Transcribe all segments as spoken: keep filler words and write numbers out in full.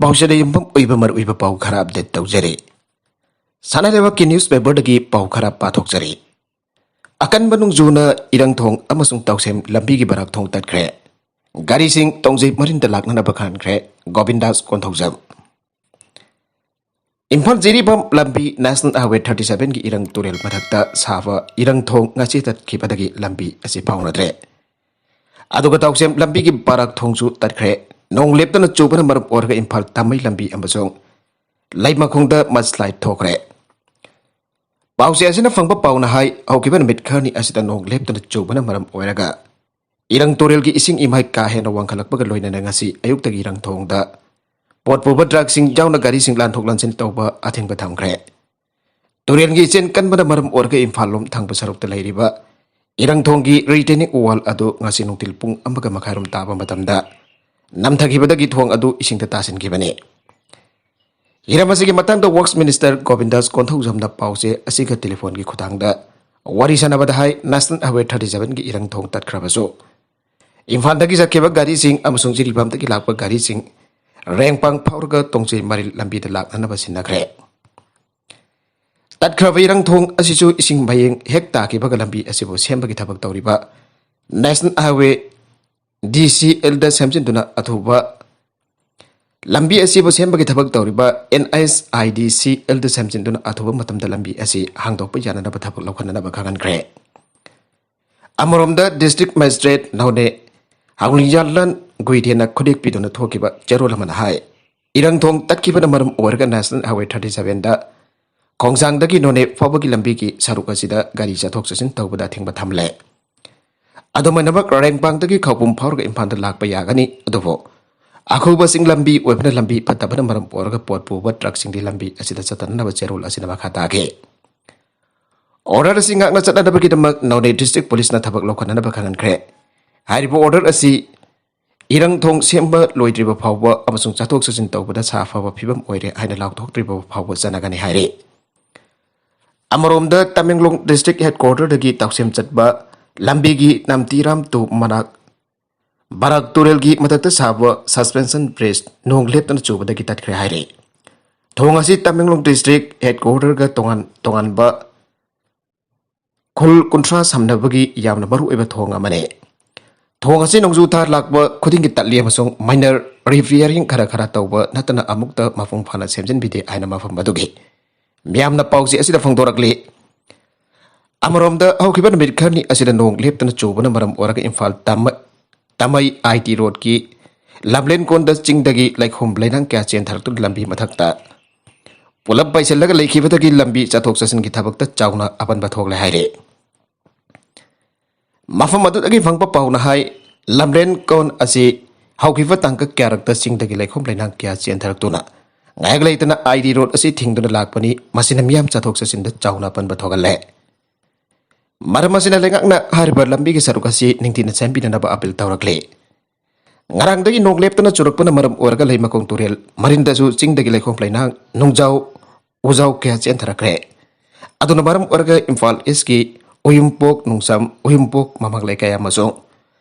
ꯄꯥꯎꯆꯦꯗ ꯌꯨꯝꯐꯝ ꯑꯣꯏꯕ ꯃꯔꯨꯑꯣꯏꯕ ꯄꯥꯎ ꯈꯔ ꯑꯞꯗꯦꯠ ꯇꯧꯖꯔꯤ꯫ ꯁꯅꯥ ꯂꯩꯕꯥꯛꯀꯤ ꯅ꯭ꯌꯨꯁꯄꯦꯄꯔꯗꯒꯤ ꯄꯥꯎ ꯈꯔ ꯄꯥꯊꯣꯛꯆꯔꯤ꯫ ꯑꯀꯟꯕ ꯅꯣꯡꯖꯨꯅ ꯏꯔꯪꯊꯣꯡ ꯑꯃꯁꯨꯡ ꯇꯥꯎꯁꯦꯝ ꯂꯝꯕꯤꯒꯤ ꯕꯔꯥꯛ ꯊꯣꯡ ꯇꯠꯈ꯭ꯔꯦ꯫ ꯒꯥꯔꯤꯁꯤꯡ ꯇꯣꯡꯖꯩ ꯃꯔꯤꯟꯗ ꯂꯥꯛꯅꯅꯕ ꯈꯟꯈ꯭ꯔꯦ꯫ ꯒꯣꯕꯤꯟꯗꯥꯁ ꯀꯣꯟꯊꯧꯖꯝ꯫ ꯏꯝꯐꯥꯜ ꯖꯤꯔꯤꯕꯥꯝ ꯂꯝꯕꯤ ꯅꯦꯁꯅꯦꯜ ꯍꯥꯏꯋꯦ ꯊꯥꯔꯇꯤ ꯁꯚꯦꯟꯒꯤ ꯏꯔꯪ ꯇꯨꯔꯦꯜ ꯃꯊꯛꯇ ꯁꯥꯕ ꯏꯔꯪ ꯊꯣꯡ ꯉꯁꯤ ꯇꯠꯈꯤꯕꯗꯒꯤ ꯂꯝꯕꯤ ꯑꯁꯤ ꯐꯥꯎꯅꯗ꯭ꯔꯦ꯫ ꯑꯗꯨꯒ ꯇꯥꯎꯁꯦꯝ ꯂꯝꯕꯤꯒꯤ ꯕꯔꯥꯛ ꯊꯣꯡꯁꯨ ꯇꯠꯈ꯭ꯔꯦ꯫ ꯅꯣꯡ ꯂꯦꯞꯇꯅ ꯆꯨꯕꯅ ꯃꯔꯝ ꯑꯣꯏꯔꯒ ꯏꯝꯐꯥꯜ ꯇꯥꯃꯩ ꯂꯝꯕꯤ ꯑꯃꯁꯨꯡ ꯂꯩꯃꯈꯣꯡꯗ ꯃꯁꯂꯥꯏꯠ ꯊꯣꯛꯈ꯭ꯔꯦ꯫ ꯄꯥꯎꯆꯦ ꯑꯁꯤꯅ ꯐꯪꯕ ꯄꯥꯎꯅ ꯍꯥꯏ, ꯍꯧꯈꯤꯕ ꯅꯨꯃꯤꯠ ꯈꯔꯅꯤ ꯑꯁꯤꯗ ꯅꯣꯡ ꯂꯦꯞꯇꯅ ꯆꯨꯕꯅ ꯃꯔꯝ ꯑꯣꯏꯔꯒ ꯏꯔꯪ ꯇꯨꯔꯦꯜꯒꯤ ꯏꯁꯤꯡ ꯏꯃꯥꯏ ꯀꯥ ꯍꯦꯟꯅ ꯋꯥꯡꯈꯠꯂꯛꯄꯒ ꯂꯣꯏꯅꯅ ꯉꯁꯤ ꯑꯌꯨꯛꯇꯒꯤ ꯏꯔꯪ ꯊꯣꯡꯗ ꯄꯣꯠ ꯄꯨꯕ ꯇ꯭ꯔꯛꯁꯤꯡ ꯌꯥꯎꯅ ꯒꯥꯔꯤꯁꯤꯡ ꯂꯥꯟꯊꯣꯛ ꯂꯥꯟꯁꯤꯟ ꯇꯧꯕ ꯑꯊꯤꯡꯕ ꯊꯝꯈ꯭ꯔꯦ꯫ ꯇꯨꯔꯦꯜꯒꯤ ꯏꯆꯦꯟ ꯀꯟꯕꯅ ꯃꯔꯝ ꯑꯣꯏꯔꯒ ꯏꯝꯐꯥꯜ ꯂꯣꯝ ꯊꯪꯕ ꯁꯔꯨꯛꯇ ꯂꯩꯔꯤꯕ ꯏꯔꯪ ꯊꯣꯡꯒꯤ ꯔꯤꯇꯦꯅꯤꯡ ꯋꯥꯜ ꯑꯗꯨ ꯉꯁꯤ ꯅꯨꯡꯊꯤꯜ ꯄꯨꯡ ꯑꯃꯒ ꯃꯈꯥꯏꯔꯣꯝ ꯇꯥꯕ ꯃꯇꯝꯗ ꯅꯝꯊꯈꯤꯕꯗꯒꯤ ꯊꯣꯡ ꯑꯗꯨ ꯏꯁꯤꯡꯗ ꯇꯥꯁꯤꯟꯈꯤꯕꯅꯤ꯫ ꯍꯤꯔꯝ ꯑꯁꯤꯒꯤ ꯃꯇꯥꯡꯗ ꯋꯔꯛꯁ ꯃꯤꯅꯤꯁꯇꯔ ꯒꯣꯕꯤꯟꯗꯥꯁ ꯀꯣꯟꯊꯧꯖꯝꯅ ꯄꯥꯎꯆꯦ ꯑꯁꯤꯒ ꯇꯦꯂꯤꯐꯣꯟꯒꯤ ꯈꯨꯊꯥꯡꯗ ꯋꯥꯔꯤ ꯁꯥꯟꯅꯕꯗ ꯍꯥꯏ, ꯅꯦꯁꯅꯦꯜ ꯍꯥꯏꯋꯦ ꯊꯥꯔꯇꯤ ꯁꯚꯦꯟꯒꯤ ꯏꯔꯪ ꯊꯣꯡ ꯇꯠꯈ꯭ꯔꯕꯁꯨ, ꯏꯝꯐꯥꯜꯗꯒꯤ ꯆꯠꯈꯤꯕ ꯒꯥꯔꯤꯁꯤꯡ ꯑꯃꯁꯨꯡ ꯖꯤꯔꯤꯕꯥꯝꯗꯒꯤ ꯂꯥꯛꯄ ꯒꯥꯔꯤꯁꯤꯡ ꯔꯦꯡꯄꯥꯡ ꯐꯥꯎꯔꯒ ꯇꯣꯡꯆꯩ ꯃꯔꯤꯜ ꯂꯝꯕꯤꯗ ꯂꯥꯛꯅꯅꯕ ꯁꯤꯟꯅꯈ꯭ꯔꯦ꯫ ꯇꯠꯈ꯭ꯔꯕ ꯏꯔꯪ ꯊꯣꯡ ꯑꯁꯤꯁꯨ ꯏꯁꯤꯡ ꯃꯌꯦꯡ ꯍꯦꯛ ꯇꯥꯈꯤꯕꯒ ꯂꯝꯕꯤ ꯑꯁꯤꯕꯨ ꯁꯦꯝꯕꯒꯤ ꯊꯕꯛ ꯇꯧꯔꯤꯕ ꯅꯦꯁꯅꯦꯜ ꯍꯥꯏꯋꯦ ꯗꯤ ꯁꯤ ꯑꯦꯜꯗ ꯁꯦꯝꯖꯤꯟꯗꯨꯅ ꯑꯊꯨꯕ, ꯂꯝꯕꯤ ꯑꯁꯤꯕꯨ ꯁꯦꯝꯕꯒꯤ ꯊꯕꯛ ꯇꯧꯔꯤꯕ ꯑꯦꯟ ꯑꯩꯆ ꯑꯥꯏ ꯗꯤ ꯁꯤ ꯑꯦꯜꯗ ꯁꯦꯝꯖꯤꯟꯗꯨꯅ ꯑꯊꯨꯕ ꯃꯇꯝꯗ ꯂꯝꯕꯤ ꯑꯁꯤ ꯍꯥꯡꯗꯣꯛꯄ ꯌꯥꯅꯅꯕ ꯊꯕꯛ ꯂꯧꯈꯠꯅꯅꯕ ꯈꯪꯍꯟꯈ꯭ꯔꯦ꯫ ꯑꯃꯔꯣꯝꯗ, ꯗꯤꯁꯇ꯭ꯔꯤꯛ ꯃꯦꯖꯤꯁꯇ꯭ꯔꯦꯠ ꯅꯣꯅꯦ ꯍꯥꯡꯂꯤꯌꯥꯟꯂꯟ ꯒꯨꯏꯗꯦꯅ ꯈꯨꯗꯦꯛ ꯄꯤꯗꯨꯅ ꯊꯣꯛꯈꯤꯕ ꯆꯦꯔꯣꯜ ꯑꯃꯅ ꯍꯥꯏ, ꯏꯔꯪ ꯊꯣꯡ ꯇꯠꯈꯤꯕꯅ ꯃꯔꯝ ꯑꯣꯏꯔꯒ ꯅꯦꯁꯅꯦꯜ ꯍꯥꯏꯋꯦ ꯊꯥꯔꯇꯤ ꯁꯚꯦꯟꯗ ꯈꯣꯡꯁꯥꯡꯗꯒꯤ ꯅꯣꯅꯦ ꯐꯥꯎꯕꯒꯤ ꯂꯝꯕꯤꯒꯤ ꯁꯔꯨꯛ ꯑꯁꯤꯗ ꯒꯥꯔꯤ ꯆꯠꯊꯣꯛ ꯆꯠꯁꯤꯟ ꯇꯧꯕꯗ ꯑꯊꯤꯡꯕ ꯊꯝꯂꯦ꯫ ꯑꯗꯨꯃꯥꯏꯅꯃꯛ ꯔꯦꯡꯄꯥꯡꯗꯒꯤ ꯈꯧꯄꯨꯝ ꯐꯥꯎꯔꯒ ꯏꯝꯐꯥꯜꯗ ꯂꯥꯛꯄ ꯌꯥꯒꯅꯤ, ꯑꯗꯨꯕꯨ ꯑꯈꯨꯕꯁꯤꯡ ꯂꯝꯕꯤ ꯑꯣꯏꯕꯅ ꯂꯝꯕꯤ ꯐꯠꯇꯕꯅ ꯃꯔꯝ ꯑꯣꯏꯔꯒ ꯄꯣꯠ ꯄꯨꯕ ꯇ꯭ꯔꯛꯁꯤꯡꯗꯤ ꯂꯝꯕꯤ ꯑꯁꯤꯗ ꯆꯠꯇꯅꯕ ꯆꯦꯔꯣꯜ ꯑꯁꯤꯅ ꯃꯈꯥ ꯇꯥꯈꯤ꯫ ꯑꯣꯔꯗꯔ ꯑꯁꯤ ꯉꯥꯛꯅ ꯆꯠꯅꯅꯕꯒꯤꯗꯃꯛ ꯅꯣꯅꯦ ꯗꯤꯁꯇ꯭ꯔꯤꯛ ꯄꯨꯂꯤꯁꯅ ꯊꯕꯛ ꯂꯧꯈꯠꯅꯅꯕ ꯈꯪꯍꯟꯈ꯭ꯔꯦ꯫ ꯍꯥꯏꯔꯤꯕ ꯑꯣꯔꯗꯔ ꯑꯁꯤ ꯏꯔꯪ ꯊꯣꯡ ꯁꯦꯝꯕ ꯂꯣꯏꯗ꯭ꯔꯤꯕ ꯐꯥꯎꯕ ꯑꯃꯁꯨꯡ ꯆꯠꯊꯣꯛ ꯆꯠꯁꯤꯟ ꯇꯧꯕꯗ ꯁꯥ ꯐꯕ ꯐꯤꯕꯝ ꯑꯣꯏꯔꯦ ꯍꯥꯏꯅ ꯂꯥꯎꯊꯣꯛꯇ꯭ꯔꯤꯕ ꯐꯥꯎꯕ ꯆꯠꯅꯒꯅꯤ ꯍꯥꯏꯔꯤ꯫ ꯑꯃꯔꯣꯝꯗ, ꯇꯃꯦꯡꯂꯣꯡ ꯗꯤꯁꯇ꯭ꯔꯤꯛ ꯍꯦꯗꯀ꯭ꯋꯥꯇꯔꯗꯒꯤ ꯇꯥꯎꯁꯦꯝ ꯆꯠꯄ ꯂꯝꯕꯤꯒꯤ ꯅꯝꯇꯤꯔꯥꯝ ꯇꯨ ꯃꯅꯥꯛ ꯕꯔꯥꯛ ꯇꯨꯔꯦꯜꯒꯤ ꯃꯊꯛꯇ ꯁꯥꯕ suspension bridge ꯅꯣꯡ ꯂꯦꯞꯇꯅ ꯆꯨꯕꯗꯒꯤ ꯇꯠꯈ꯭ꯔꯦ ꯍꯥꯏꯔꯤ꯫ ꯊꯣꯡ ꯑꯁꯤ ꯇꯃꯦꯡꯂꯣꯡ district headquarterꯒ ꯇꯣꯉꯥꯟ ꯇꯣꯉꯥꯟꯕ ꯈꯨꯜ ꯀꯨꯟꯊ꯭ꯔꯥ ꯁꯝꯅꯕꯒꯤ ꯌꯥꯝꯅ ꯃꯔꯨꯑꯣꯏꯕ ꯊꯣꯡ ꯑꯃꯅꯤ꯫ ꯊꯣꯡ ꯑꯁꯤ ꯅꯣꯡꯖꯨ ꯊꯥ ꯂꯥꯛꯄ ꯈꯨꯗꯤꯡꯒꯤ ꯇꯠꯂꯤ ꯑꯃꯁꯨꯡ minor repairing ꯈꯔ ꯈꯔ ꯇꯧꯕ ꯅꯠꯇꯅ ꯑꯃꯨꯛꯇ ꯃꯄꯨꯡ ꯐꯥꯅ ꯁꯦꯝꯖꯤꯟꯕꯤꯗꯦ ꯍꯥꯏꯅ ꯃꯐꯝ ꯑꯗꯨꯒꯤ ꯃꯤꯌꯥꯝꯅ ꯄꯥꯎꯆꯦ ꯑꯁꯤꯗ ꯐꯣꯡꯗꯣꯔꯛꯂꯤ꯫ ꯑꯃꯔꯣꯝꯗ, ꯍꯧꯈꯤꯕ ꯅꯨꯃꯤꯠ ꯈꯔꯅꯤ ꯑꯁꯤꯗ ꯅꯣꯡ ꯂꯦꯞꯇꯅ ꯆꯨꯕꯅ ꯃꯔꯝ ꯑꯣꯏꯔꯒ ꯏꯝꯐꯥꯜ ꯇꯝ-, ꯇꯥꯃꯩ I T roadꯀꯤ ꯂꯝꯂꯦꯟ ꯀꯣꯟꯗ ꯆꯤꯡꯗꯒꯤ ꯂꯩꯈꯣꯝ ꯂꯩꯅꯥꯡ ꯀꯌꯥ ꯆꯦꯟꯊꯔꯛꯇꯨꯅ ꯂꯝꯕꯤ ꯃꯊꯛꯇ ꯄꯨꯂꯞ ꯄꯩꯁꯤꯜꯂꯒ ꯂꯩꯈꯤꯕꯗꯒꯤ ꯂꯝꯕꯤ ꯆꯠꯊꯣꯛ ꯆꯠꯁꯤꯟꯒꯤ ꯊꯕꯛꯇ ꯆꯥꯎꯅ ꯑꯄꯟꯕ ꯊꯣꯛꯂꯦ ꯍꯥꯏꯔꯤ꯫ ꯃꯐꯝ ꯑꯗꯨꯗꯒꯤ ꯐꯪꯕ ꯄꯥꯎꯅ ꯍꯥꯏ, ꯂꯝꯂꯦꯟ ꯀꯣꯟ ꯑꯁꯤ ꯍꯧꯈꯤꯕ ꯇꯥꯡꯀꯛ ꯀꯌꯥꯔꯛꯇ ꯆꯤꯡꯗꯒꯤ ꯂꯩꯈꯣꯝ ꯂꯩꯅꯥꯡ ꯀꯌꯥ ꯆꯦꯟꯊꯔꯛꯇꯨꯅ ꯉꯥꯏꯍꯥꯛ ꯂꯩꯇꯅ I T road ꯑꯁꯤ ꯊꯤꯡꯗꯨꯅ ꯂꯥꯛꯄꯅꯤ꯫ ꯃꯁꯤꯅ ꯃꯤꯌꯥꯝ ꯆꯠꯊꯣꯛ ꯆꯠꯁꯤꯟꯗ ꯆꯥꯎꯅ ꯑꯄꯟꯕ ꯊꯣꯛꯍꯜꯂꯦ꯫ ꯃꯔꯝ ꯑꯁꯤꯅ ꯂꯩꯉꯥꯛꯅ ꯍꯥꯏꯔꯤꯕ ꯂꯝꯕꯤꯒꯤ ꯁꯔꯨꯛ ꯑꯁꯤ ꯅꯤꯡꯊꯤꯅ ꯁꯦꯝꯕꯤꯅꯅꯕ ꯑꯄꯤꯜ ꯇꯧꯔꯛꯂꯤ꯫ ꯉꯔꯥꯡꯗꯒꯤ ꯅꯣꯡ ꯂꯦꯞꯇꯅ ꯆꯨꯔꯛꯄꯅ ꯃꯔꯝ ꯑꯣꯏꯔꯒ ꯂꯩꯃꯈꯣꯡ ꯇꯨꯔꯦꯜ ꯃꯔꯤꯟꯗꯁꯨ ꯆꯤꯡꯗꯒꯤ ꯂꯩꯈꯣꯝ ꯂꯩꯅꯥꯡ, ꯅꯨꯡꯖꯥꯎ, ꯎꯖꯥꯎ ꯀꯌꯥ ꯆꯦꯟꯊꯔꯛꯈ꯭ꯔꯦ꯫ ꯑꯗꯨꯅ ꯃꯔꯝ ꯑꯣꯏꯔꯒ ꯏꯝꯐꯥꯜ Eastꯀꯤ ꯎꯌꯨꯝꯄꯣꯛ ꯅꯨꯡꯁꯝ, ꯎꯌꯨꯝꯄꯣꯛ ꯃꯃꯥꯡ ꯂꯩꯀꯥꯏ ꯑꯃꯁꯨꯡ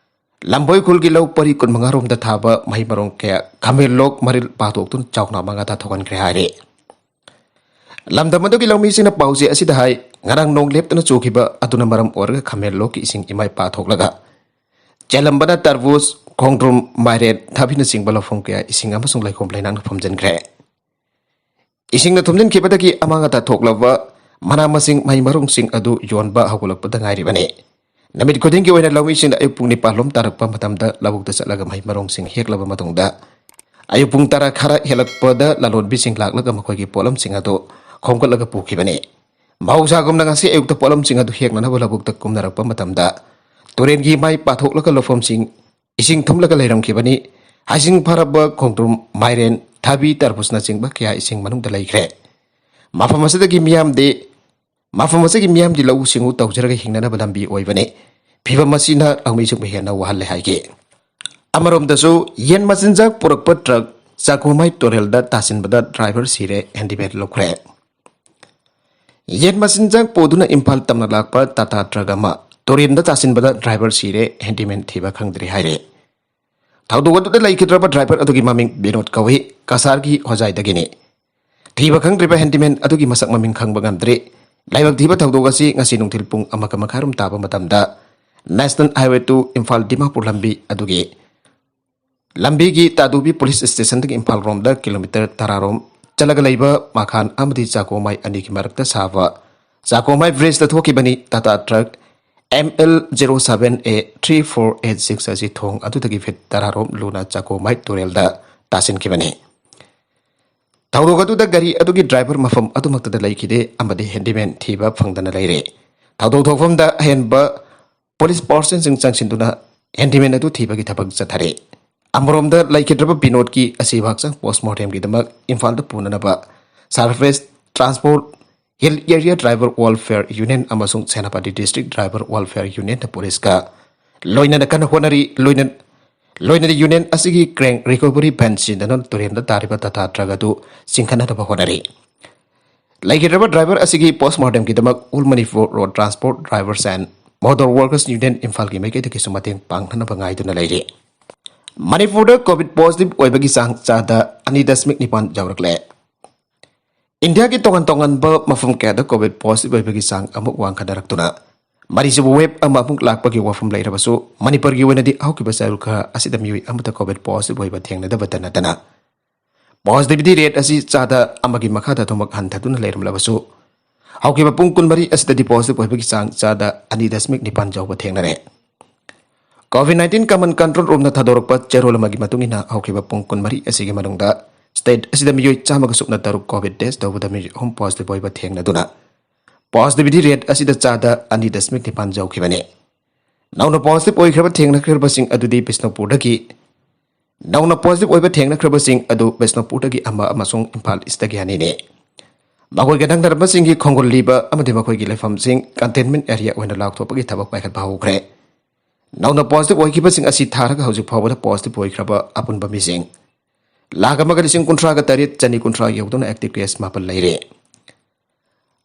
ꯂꯝꯕꯣꯏ ꯈꯨꯜꯒꯤ ꯂꯧ ꯄꯔꯤ ꯀꯨꯟꯃꯉꯥ ꯔꯣꯝꯗ ꯊꯥꯕ ꯃꯍꯩ ꯃꯔꯣꯡ ꯀꯌꯥ ꯈꯥꯃꯦꯟ ꯂꯣꯛ ꯃꯔꯤꯜ ꯄꯥꯊꯣꯛꯇꯨꯅ ꯆꯥꯎꯅ ꯑꯃꯥꯡ ꯑꯇꯥ ꯊꯣꯛꯍꯟꯈ꯭ꯔꯦ ꯍꯥꯏꯔꯤ꯫ ꯂꯝꯗꯝ ꯑꯗꯨꯒꯤ ꯂꯧꯃꯤꯁꯤꯡꯅ ꯄꯥꯎꯆꯦ ꯑꯁꯤꯗ ꯍꯥꯏ, ꯉꯔꯥꯡ ꯅꯣꯡ ꯂꯦꯞꯇꯅ ꯆꯨꯈꯤꯕ ꯑꯗꯨꯅ ꯃꯔꯝ ꯑꯣꯏꯔꯒ ꯈꯥꯃꯦꯟ ꯂꯣꯛꯀꯤ ꯏꯁꯤꯡ ꯏꯃꯥꯏ ꯄꯥꯊꯣꯛꯂꯒ ꯆꯦꯜꯂꯝꯕꯅ ꯇꯔꯕꯨꯖ, ꯈꯣꯡꯗ꯭ꯔꯨꯝ, ꯃꯥꯏꯔꯦꯟ, ꯊꯕꯤꯅꯆꯤꯡꯕ ꯂꯧꯐꯝ ꯀꯌꯥ ꯏꯁꯤꯡ ꯑꯃꯁꯨꯡ ꯂꯩꯈꯣꯝ ꯂꯩꯅꯥꯡꯅ ꯐꯨꯝꯖꯤꯟꯈ꯭ꯔꯦ꯫ ꯏꯁꯤꯡꯅ ꯊꯨꯝꯖꯤꯟꯈꯤꯕꯗꯒꯤ ꯑꯃꯥꯡ ꯑꯇꯥ ꯊꯣꯛꯂꯕ ꯃꯅꯥ ꯃꯁꯤꯡ, ꯃꯍꯩ ꯃꯔꯣꯡꯁꯤꯡ ꯑꯗꯨ ꯌꯣꯟꯕ ꯍꯧꯒꯠꯂꯛꯄꯗ ꯉꯥꯏꯔꯤꯕꯅꯤ꯫ ꯅꯨꯃꯤꯠ ꯈꯨꯗꯤꯡꯒꯤ ꯑꯣꯏꯅ ꯂꯧꯃꯤꯁꯤꯡꯅ ꯑꯌꯨꯛ ꯄꯨꯡ ꯅꯤꯄꯥꯟ ꯂꯣꯝ ꯇꯥꯔꯛꯄ ꯃꯇꯝꯗ ꯂꯧꯕꯨꯛꯇ ꯆꯠꯂꯒ ꯃꯍꯩ ꯃꯔꯣꯡꯁꯤꯡ ꯍꯦꯛꯂꯕ ꯃꯇꯨꯡꯗ, ꯑꯌꯨꯛ ꯄꯨꯡ ꯇꯔꯥ ꯈꯔ ꯍꯦꯜꯂꯛꯄꯗ ꯂꯂꯣꯟꯕꯤꯁꯤꯡ ꯂꯥꯛꯂꯒ ꯃꯈꯣꯏꯒꯤ ꯄꯣꯠꯂꯝꯁꯤꯡ ꯑꯗꯨ ꯈꯣꯝꯒꯠꯂꯒ ꯄꯨꯈꯤꯕꯅꯤ꯫ ꯃꯍꯧꯁꯥꯒꯨꯝꯅ ꯉꯁꯤ ꯑꯌꯨꯛꯇ ꯄꯣꯠꯂꯝꯁꯤꯡ ꯑꯗꯨ ꯍꯦꯛꯅꯅꯕ ꯂꯧꯕꯨꯛꯇ ꯀꯨꯝꯅꯔꯛꯄ ꯃꯇꯝꯗ, ꯇꯨꯔꯦꯟꯒꯤ ꯃꯥꯏ ꯄꯥꯊꯣꯛꯂꯒ ꯂꯧꯐꯝꯁꯤꯡ ꯏꯁꯤꯡ ꯊꯨꯝꯂꯒ ꯂꯩꯔꯝꯈꯤꯕꯅꯤ꯫ ꯍꯩꯁꯤꯡ ꯐꯥꯔꯕ ꯈꯣꯡꯗ꯭ꯔꯨꯝ, ꯃꯥꯏꯔꯦꯟ, ꯊꯕꯤ, ꯇꯔꯕꯨꯖꯅꯆꯤꯡꯕ ꯀꯌꯥ ꯏꯁꯤꯡ ꯃꯅꯨꯡꯗ ꯂꯩꯈ꯭ꯔꯦ꯫ ꯃꯐꯝ ꯑꯁꯤꯗꯒꯤ ꯃꯤꯌꯥꯝꯗꯤ, ꯃꯐꯝ ꯑꯁꯤꯒꯤ ꯃꯤꯌꯥꯝꯗꯤ ꯂꯧꯎ ꯁꯤꯡꯎ ꯇꯧꯖꯔꯒ ꯍꯤꯡꯅꯅꯕ ꯂꯝꯕꯤ ꯑꯣꯏꯕꯅꯤ꯫ ꯐꯤꯚꯝ ꯑꯁꯤꯅ ꯂꯧꯃꯤꯁꯤꯡꯕꯨ ꯍꯦꯟꯅ ꯋꯥꯍꯜꯂꯦ ꯍꯥꯏꯈꯤ꯫ ꯑꯃꯔꯣꯝꯗꯁꯨ, ꯌꯦꯟ ꯃꯆꯤꯟꯖꯥꯛ ꯄꯨꯔꯛꯄ ꯇ꯭ꯔꯛ ꯆꯥꯛꯈꯨꯃꯥꯏ ꯇꯨꯔꯦꯜꯗ ꯇꯥꯁꯤꯟꯕꯗ ꯗ꯭ꯔꯥꯏꯚꯔ ꯁꯤꯔꯦ, ꯍꯦꯟꯗꯤꯃꯦꯟ ꯂꯧꯈ꯭ꯔꯦ꯫ ꯌꯦꯟ ꯃꯆꯤꯟꯖꯥꯛ ꯄꯨꯗꯨꯅ ꯏꯝꯐꯥꯜ ꯇꯝꯅ ꯂꯥꯛꯄ ꯇꯥꯇꯥ ꯇ꯭ꯔꯛ ꯑꯃ ꯇꯨꯔꯦꯜꯗ ꯇꯥꯁꯤꯟꯕꯗ ꯗ꯭ꯔꯥꯏꯚꯔ ꯁꯤꯔꯦ, ꯍꯦꯟꯗꯤꯃꯦꯟ ꯊꯤꯕ ꯈꯪꯗ꯭ꯔꯤ ꯍꯥꯏꯔꯦ꯫ ꯊꯧꯗꯣꯛ ꯑꯗꯨꯗ ꯂꯩꯈꯤꯗ꯭ꯔꯕ ꯗ꯭ꯔꯥꯏꯚꯔ ꯑꯗꯨꯒꯤ ꯃꯃꯤꯡ ꯕꯤꯅꯣꯗ ꯀꯧꯏ, ꯀꯁꯥꯔꯒꯤ ꯍꯣꯖꯥꯏꯗꯒꯤꯅꯤ꯫ ꯊꯤꯕ ꯈꯪꯗ꯭ꯔꯤꯕ ꯍꯦꯟꯗꯤꯃꯦꯟ ꯑꯗꯨꯒꯤ ꯃꯁꯛ ꯃꯃꯤꯡ ꯈꯪꯕ ꯉꯝꯗ꯭ꯔꯤ꯫ ꯂꯥꯏꯕꯛ ꯊꯤꯕ ꯊꯧꯗꯣꯛ ꯑꯁꯤ ꯉꯁꯤ ꯅꯨꯡꯊꯤꯜ ꯄꯨꯡ ꯑꯃꯒ ꯃꯈꯥꯏꯔꯣꯝ ꯇꯥꯕ ꯃꯇꯝꯗ National Highway two Imphal Dimapur ꯂꯝꯕꯤ ꯑꯗꯨꯒꯤ ꯂꯝꯕꯤꯒꯤ ꯇꯥꯗꯨꯕꯤ ꯄꯨꯂꯤꯁ ꯁ꯭ꯇꯦꯁꯟꯗꯒꯤ ꯏꯝꯐꯥꯜ ꯔꯣꯝꯗ ꯀꯤꯂꯣꯃꯤꯇꯔ ꯇꯔꯥꯔꯣꯝ ꯆꯠꯂꯒ ꯂꯩꯕ ꯃꯈꯥꯟ ꯑꯃꯗꯤ ꯆꯥꯀꯣꯃꯥꯏ ꯑꯅꯤꯒꯤ ꯃꯔꯛꯇ ꯁꯥꯕ ꯆꯥꯀꯣꯃꯥꯏ ꯕ꯭ꯔꯤꯖꯇ ꯊꯣꯛꯈꯤꯕꯅꯤ꯫ Tata truck M L zero seven A three four eight six ꯑꯁꯤ ꯊꯣꯡ ꯑꯗꯨꯗꯒꯤ ꯐꯤꯠ ꯇꯔꯥꯔꯣꯝ ꯂꯨꯅ ꯆꯥꯀꯣꯃꯥꯏ ꯇꯨꯔꯦꯜꯗ ꯇꯥꯁꯤꯟꯈꯤꯕꯅꯤ꯫ ꯊꯧꯗꯣꯛ ꯑꯗꯨꯗ ꯒꯥꯔꯤ ꯑꯗꯨꯒꯤ ꯗ꯭ꯔꯥꯏꯚꯔ ꯃꯐꯝ ꯑꯗꯨꯃꯛꯇꯗ ꯂꯩꯈꯤꯗꯦ ꯑꯃꯗꯤ ꯍꯦꯟꯗꯤꯃꯦꯟ ꯊꯤꯕ ꯐꯪꯗꯅ ꯂꯩꯔꯦ꯫ ꯊꯧꯗꯣꯛ ꯊꯣꯛꯐꯝꯗ ꯑꯍꯦꯟꯕ ꯄꯨꯂꯤꯁ ꯐꯣꯔꯁꯁꯤꯡ ꯆꯪꯁꯤꯟꯗꯨꯅ ꯍꯦꯟꯗꯤꯃꯦꯟ ꯑꯗꯨ ꯊꯤꯕꯒꯤ ꯊꯕꯛ ꯆꯠꯊꯔꯤ꯫ ꯑꯃꯔꯣꯝꯗ ꯂꯩꯈꯤꯗ꯭ꯔꯕ ꯕꯤꯅꯣꯗꯀꯤ ꯑꯁꯤꯕ ꯍꯛꯆꯥꯡ ꯄꯣꯁꯃꯣꯔꯇꯦꯝꯒꯤꯗꯃꯛ ꯏꯝꯐꯥꯜꯗ ꯄꯨꯅꯅꯕ Surface Transport, Hill Area Driver Welfare Union ꯑꯃꯁꯨꯡ ꯁꯦꯅꯥꯄꯇꯤ District Driver Welfare Unionꯅ ꯄꯨꯂꯤꯁꯀ ꯂꯣꯏꯅꯅ ꯀꯟꯅ ꯍꯣꯠꯅꯔꯤ꯫ ꯂꯣꯏꯅ-, ꯂꯣꯏꯅꯅ ꯌꯨꯅꯤꯌꯟ ꯑꯁꯤꯒꯤ ꯀ꯭ꯔꯦꯡ ꯔꯤꯀꯣꯚꯔꯤ ꯚꯦꯟ ꯁꯤꯖꯤꯟꯅꯗꯨꯅ ꯇꯨꯔꯦꯜꯗ ꯇꯥꯔꯤꯕ ꯇꯥꯇꯥ ꯇ꯭ꯔꯛ ꯑꯗꯨ ꯆꯤꯡꯈꯠꯅꯅꯕ ꯍꯣꯠꯅꯔꯤ꯫ ꯂꯩꯈꯤꯗ꯭ꯔꯕ ꯗ꯭ꯔꯥꯏꯚꯔ ꯑꯁꯤꯒꯤ ꯄꯣꯁꯃꯣꯔꯇꯦꯝꯒꯤꯗꯃꯛ All Manipur Road Transport Drivers and Motor Workers Union ꯏꯝꯐꯥꯜꯒꯤ ꯃꯥꯏꯀꯩꯗꯒꯤꯁꯨ ꯃꯇꯦꯡ ꯄꯥꯡꯅꯅꯕ ꯉꯥꯏꯗꯨꯅ ꯂꯩꯔꯤ꯫ ꯃꯅꯤꯄꯨꯔꯗ ꯀꯣꯚꯤꯗ ꯄꯣꯖꯤꯇꯤꯚ ꯑꯣꯏꯕꯒꯤ ꯆꯥꯡ ꯆꯥꯗ ꯑꯅꯤ ꯗꯁꯃꯤꯛ ꯅꯤꯄꯥꯟ ꯌꯧꯔꯛꯂꯦ꯫ ꯏꯟꯗꯤꯌꯥꯒꯤ ꯇꯣꯉꯥꯟ ꯇꯣꯉꯥꯟꯕ ꯃꯐꯝ ꯀꯌꯥꯗ ꯀꯣꯚꯤꯗ ꯄꯣꯖꯤꯇꯤꯚ ꯑꯣꯏꯕꯒꯤ ꯆꯥꯡ ꯑꯃꯨꯛ ꯋꯥꯡꯈꯠꯅꯔꯛꯇꯨꯅ ꯃꯔꯤꯁꯨꯕ ꯋꯦꯕ ꯑꯃ ꯑꯃꯨꯛ ꯂꯥꯛꯄꯒꯤ ꯋꯥꯐꯝ ꯂꯩꯔꯕꯁꯨ, ꯃꯅꯤꯄꯨꯔꯒꯤ ꯑꯣꯏꯅꯗꯤ ꯍꯧꯈꯤꯕ ꯆꯌꯣꯜ ꯈꯔ ꯑꯁꯤꯗ ꯃꯤꯑꯣꯏ ꯑꯃꯠꯇ ꯀꯣꯚꯤꯗ ꯄꯣꯖꯤꯇꯤꯚ ꯑꯣꯏꯕ ꯊꯦꯡꯅꯗꯕꯇ ꯅꯠꯇꯅ, ꯄꯣꯖꯤꯇꯤꯚꯤꯇꯤ ꯔꯦꯠ ꯑꯁꯤ ꯆꯥꯗ ꯑꯃꯒꯤ ꯃꯈꯥꯗ ꯑꯗꯨꯃꯛ ꯍꯟꯊꯗꯨꯅ ꯂꯩꯔꯝꯂꯕꯁꯨ, ꯍꯧꯈꯤꯕ ꯄꯨꯡ ꯀꯨꯟꯃꯔꯤ ꯑꯁꯤꯗꯗꯤ ꯄꯣꯖꯤꯇꯤꯚ ꯑꯣꯏꯕꯒꯤ ꯆꯥꯡ ꯆꯥꯗ ꯑꯅꯤ ꯗꯁꯃꯤꯛ ꯅꯤꯄꯥꯟ ꯌꯧꯕ ꯊꯦꯡꯅꯔꯦ꯫ ꯀꯣꯚꯤꯗ ꯅꯥꯏꯟꯇꯤꯟ ꯀꯃꯟ ꯀꯟꯇ꯭ꯔꯣꯜ ꯔꯨꯝꯅ ꯊꯥꯗꯣꯔꯛꯄ ꯆꯦꯔꯣꯜ ꯑꯃꯒꯤ ꯃꯇꯨꯡ ꯏꯟꯅ, ꯍꯧꯈꯤꯕ ꯄꯨꯡ ꯀꯨꯟꯃꯔꯤ ꯑꯁꯤꯒꯤ ꯃꯅꯨꯡꯗ ꯁ꯭ꯇꯦꯠ ꯑꯁꯤꯗ ꯃꯤꯑꯣꯏ ꯆꯥꯝꯃꯒ ꯁꯨꯞꯅ ꯇꯔꯨꯛ ꯀꯣꯚꯤꯗ ꯇꯦꯁ ꯇꯧꯕꯗ ꯃꯤꯑꯣꯏ ꯑꯍꯨꯝ ꯄꯣꯖꯤꯇꯤꯚ ꯑꯣꯏꯕ ꯊꯦꯡꯅꯗꯨꯅ, ꯄꯣꯖꯤꯇꯤꯚꯤꯇꯤ ꯔꯦꯠ ꯑꯁꯤꯗ ꯆꯥꯗ ꯑꯅꯤ ꯗꯁꯃꯤꯛ ꯅꯤꯄꯥꯟ ꯌꯧꯈꯤꯕꯅꯤ꯫ ꯅꯧꯅ ꯄꯣꯖꯤꯇꯤꯚ ꯑꯣꯏꯈ꯭ꯔꯕ ꯊꯦꯡꯅꯈ꯭ꯔꯕꯁꯤꯡ ꯑꯗꯨꯗꯤ ꯕꯤꯁꯅꯨꯄꯨꯔꯗꯒꯤ, ꯅꯧꯅ ꯄꯣꯖꯤꯇꯤꯚ ꯑꯣꯏꯕ ꯊꯦꯡꯅꯈ꯭ꯔꯕꯁꯤꯡ ꯑꯗꯨ ꯕꯤꯁꯅꯨꯄꯨꯔꯗꯒꯤ ꯑꯃ ꯑꯃꯁꯨꯡ ꯏꯝꯐꯥꯜ ꯏꯁꯇꯒꯤ ꯑꯅꯤꯅꯤ꯫ ꯃꯈꯣꯏꯒ ꯅꯛꯅꯔꯝꯕꯁꯤꯡꯒꯤ ꯈꯣꯡꯒꯨꯜ ꯂꯤꯕ ꯑꯃꯗꯤ ꯃꯈꯣꯏꯒꯤ ꯂꯩꯐꯝꯁꯤꯡ ꯀꯟꯇꯦꯟꯃꯦꯟ ꯑꯦꯔꯤꯌꯥ ꯑꯣꯏꯅ ꯂꯥꯎꯊꯣꯛꯄꯒꯤ ꯊꯕꯛ ꯄꯥꯏꯈꯠꯄ ꯍꯧꯈ꯭ꯔꯦ꯫ ꯅꯧꯅ ꯄꯣꯖꯤꯇꯤꯚ ꯑꯣꯏꯈꯤꯕꯁꯤꯡ ꯑꯁꯤ ꯊꯥꯔꯒ ꯍꯧꯖꯤꯛ ꯐꯥꯎꯕꯗ ꯄꯣꯖꯤꯇꯤꯚ ꯑꯣꯏꯈ꯭ꯔꯕ ꯑꯄꯨꯟꯕ ꯃꯤꯁꯤꯡ ꯂꯥꯈ ꯑꯃꯒ ꯂꯤꯁꯤꯡ ꯀꯨꯟꯊ꯭ꯔꯥꯒ ꯇꯔꯦꯠ ꯆꯅꯤ ꯀꯨꯟꯊ꯭ꯔꯥ ꯌꯧꯗꯨꯅ ꯑꯦꯛꯇꯤꯚ ꯀꯦꯁ ꯃꯥꯄꯟ ꯂꯩꯔꯦ꯫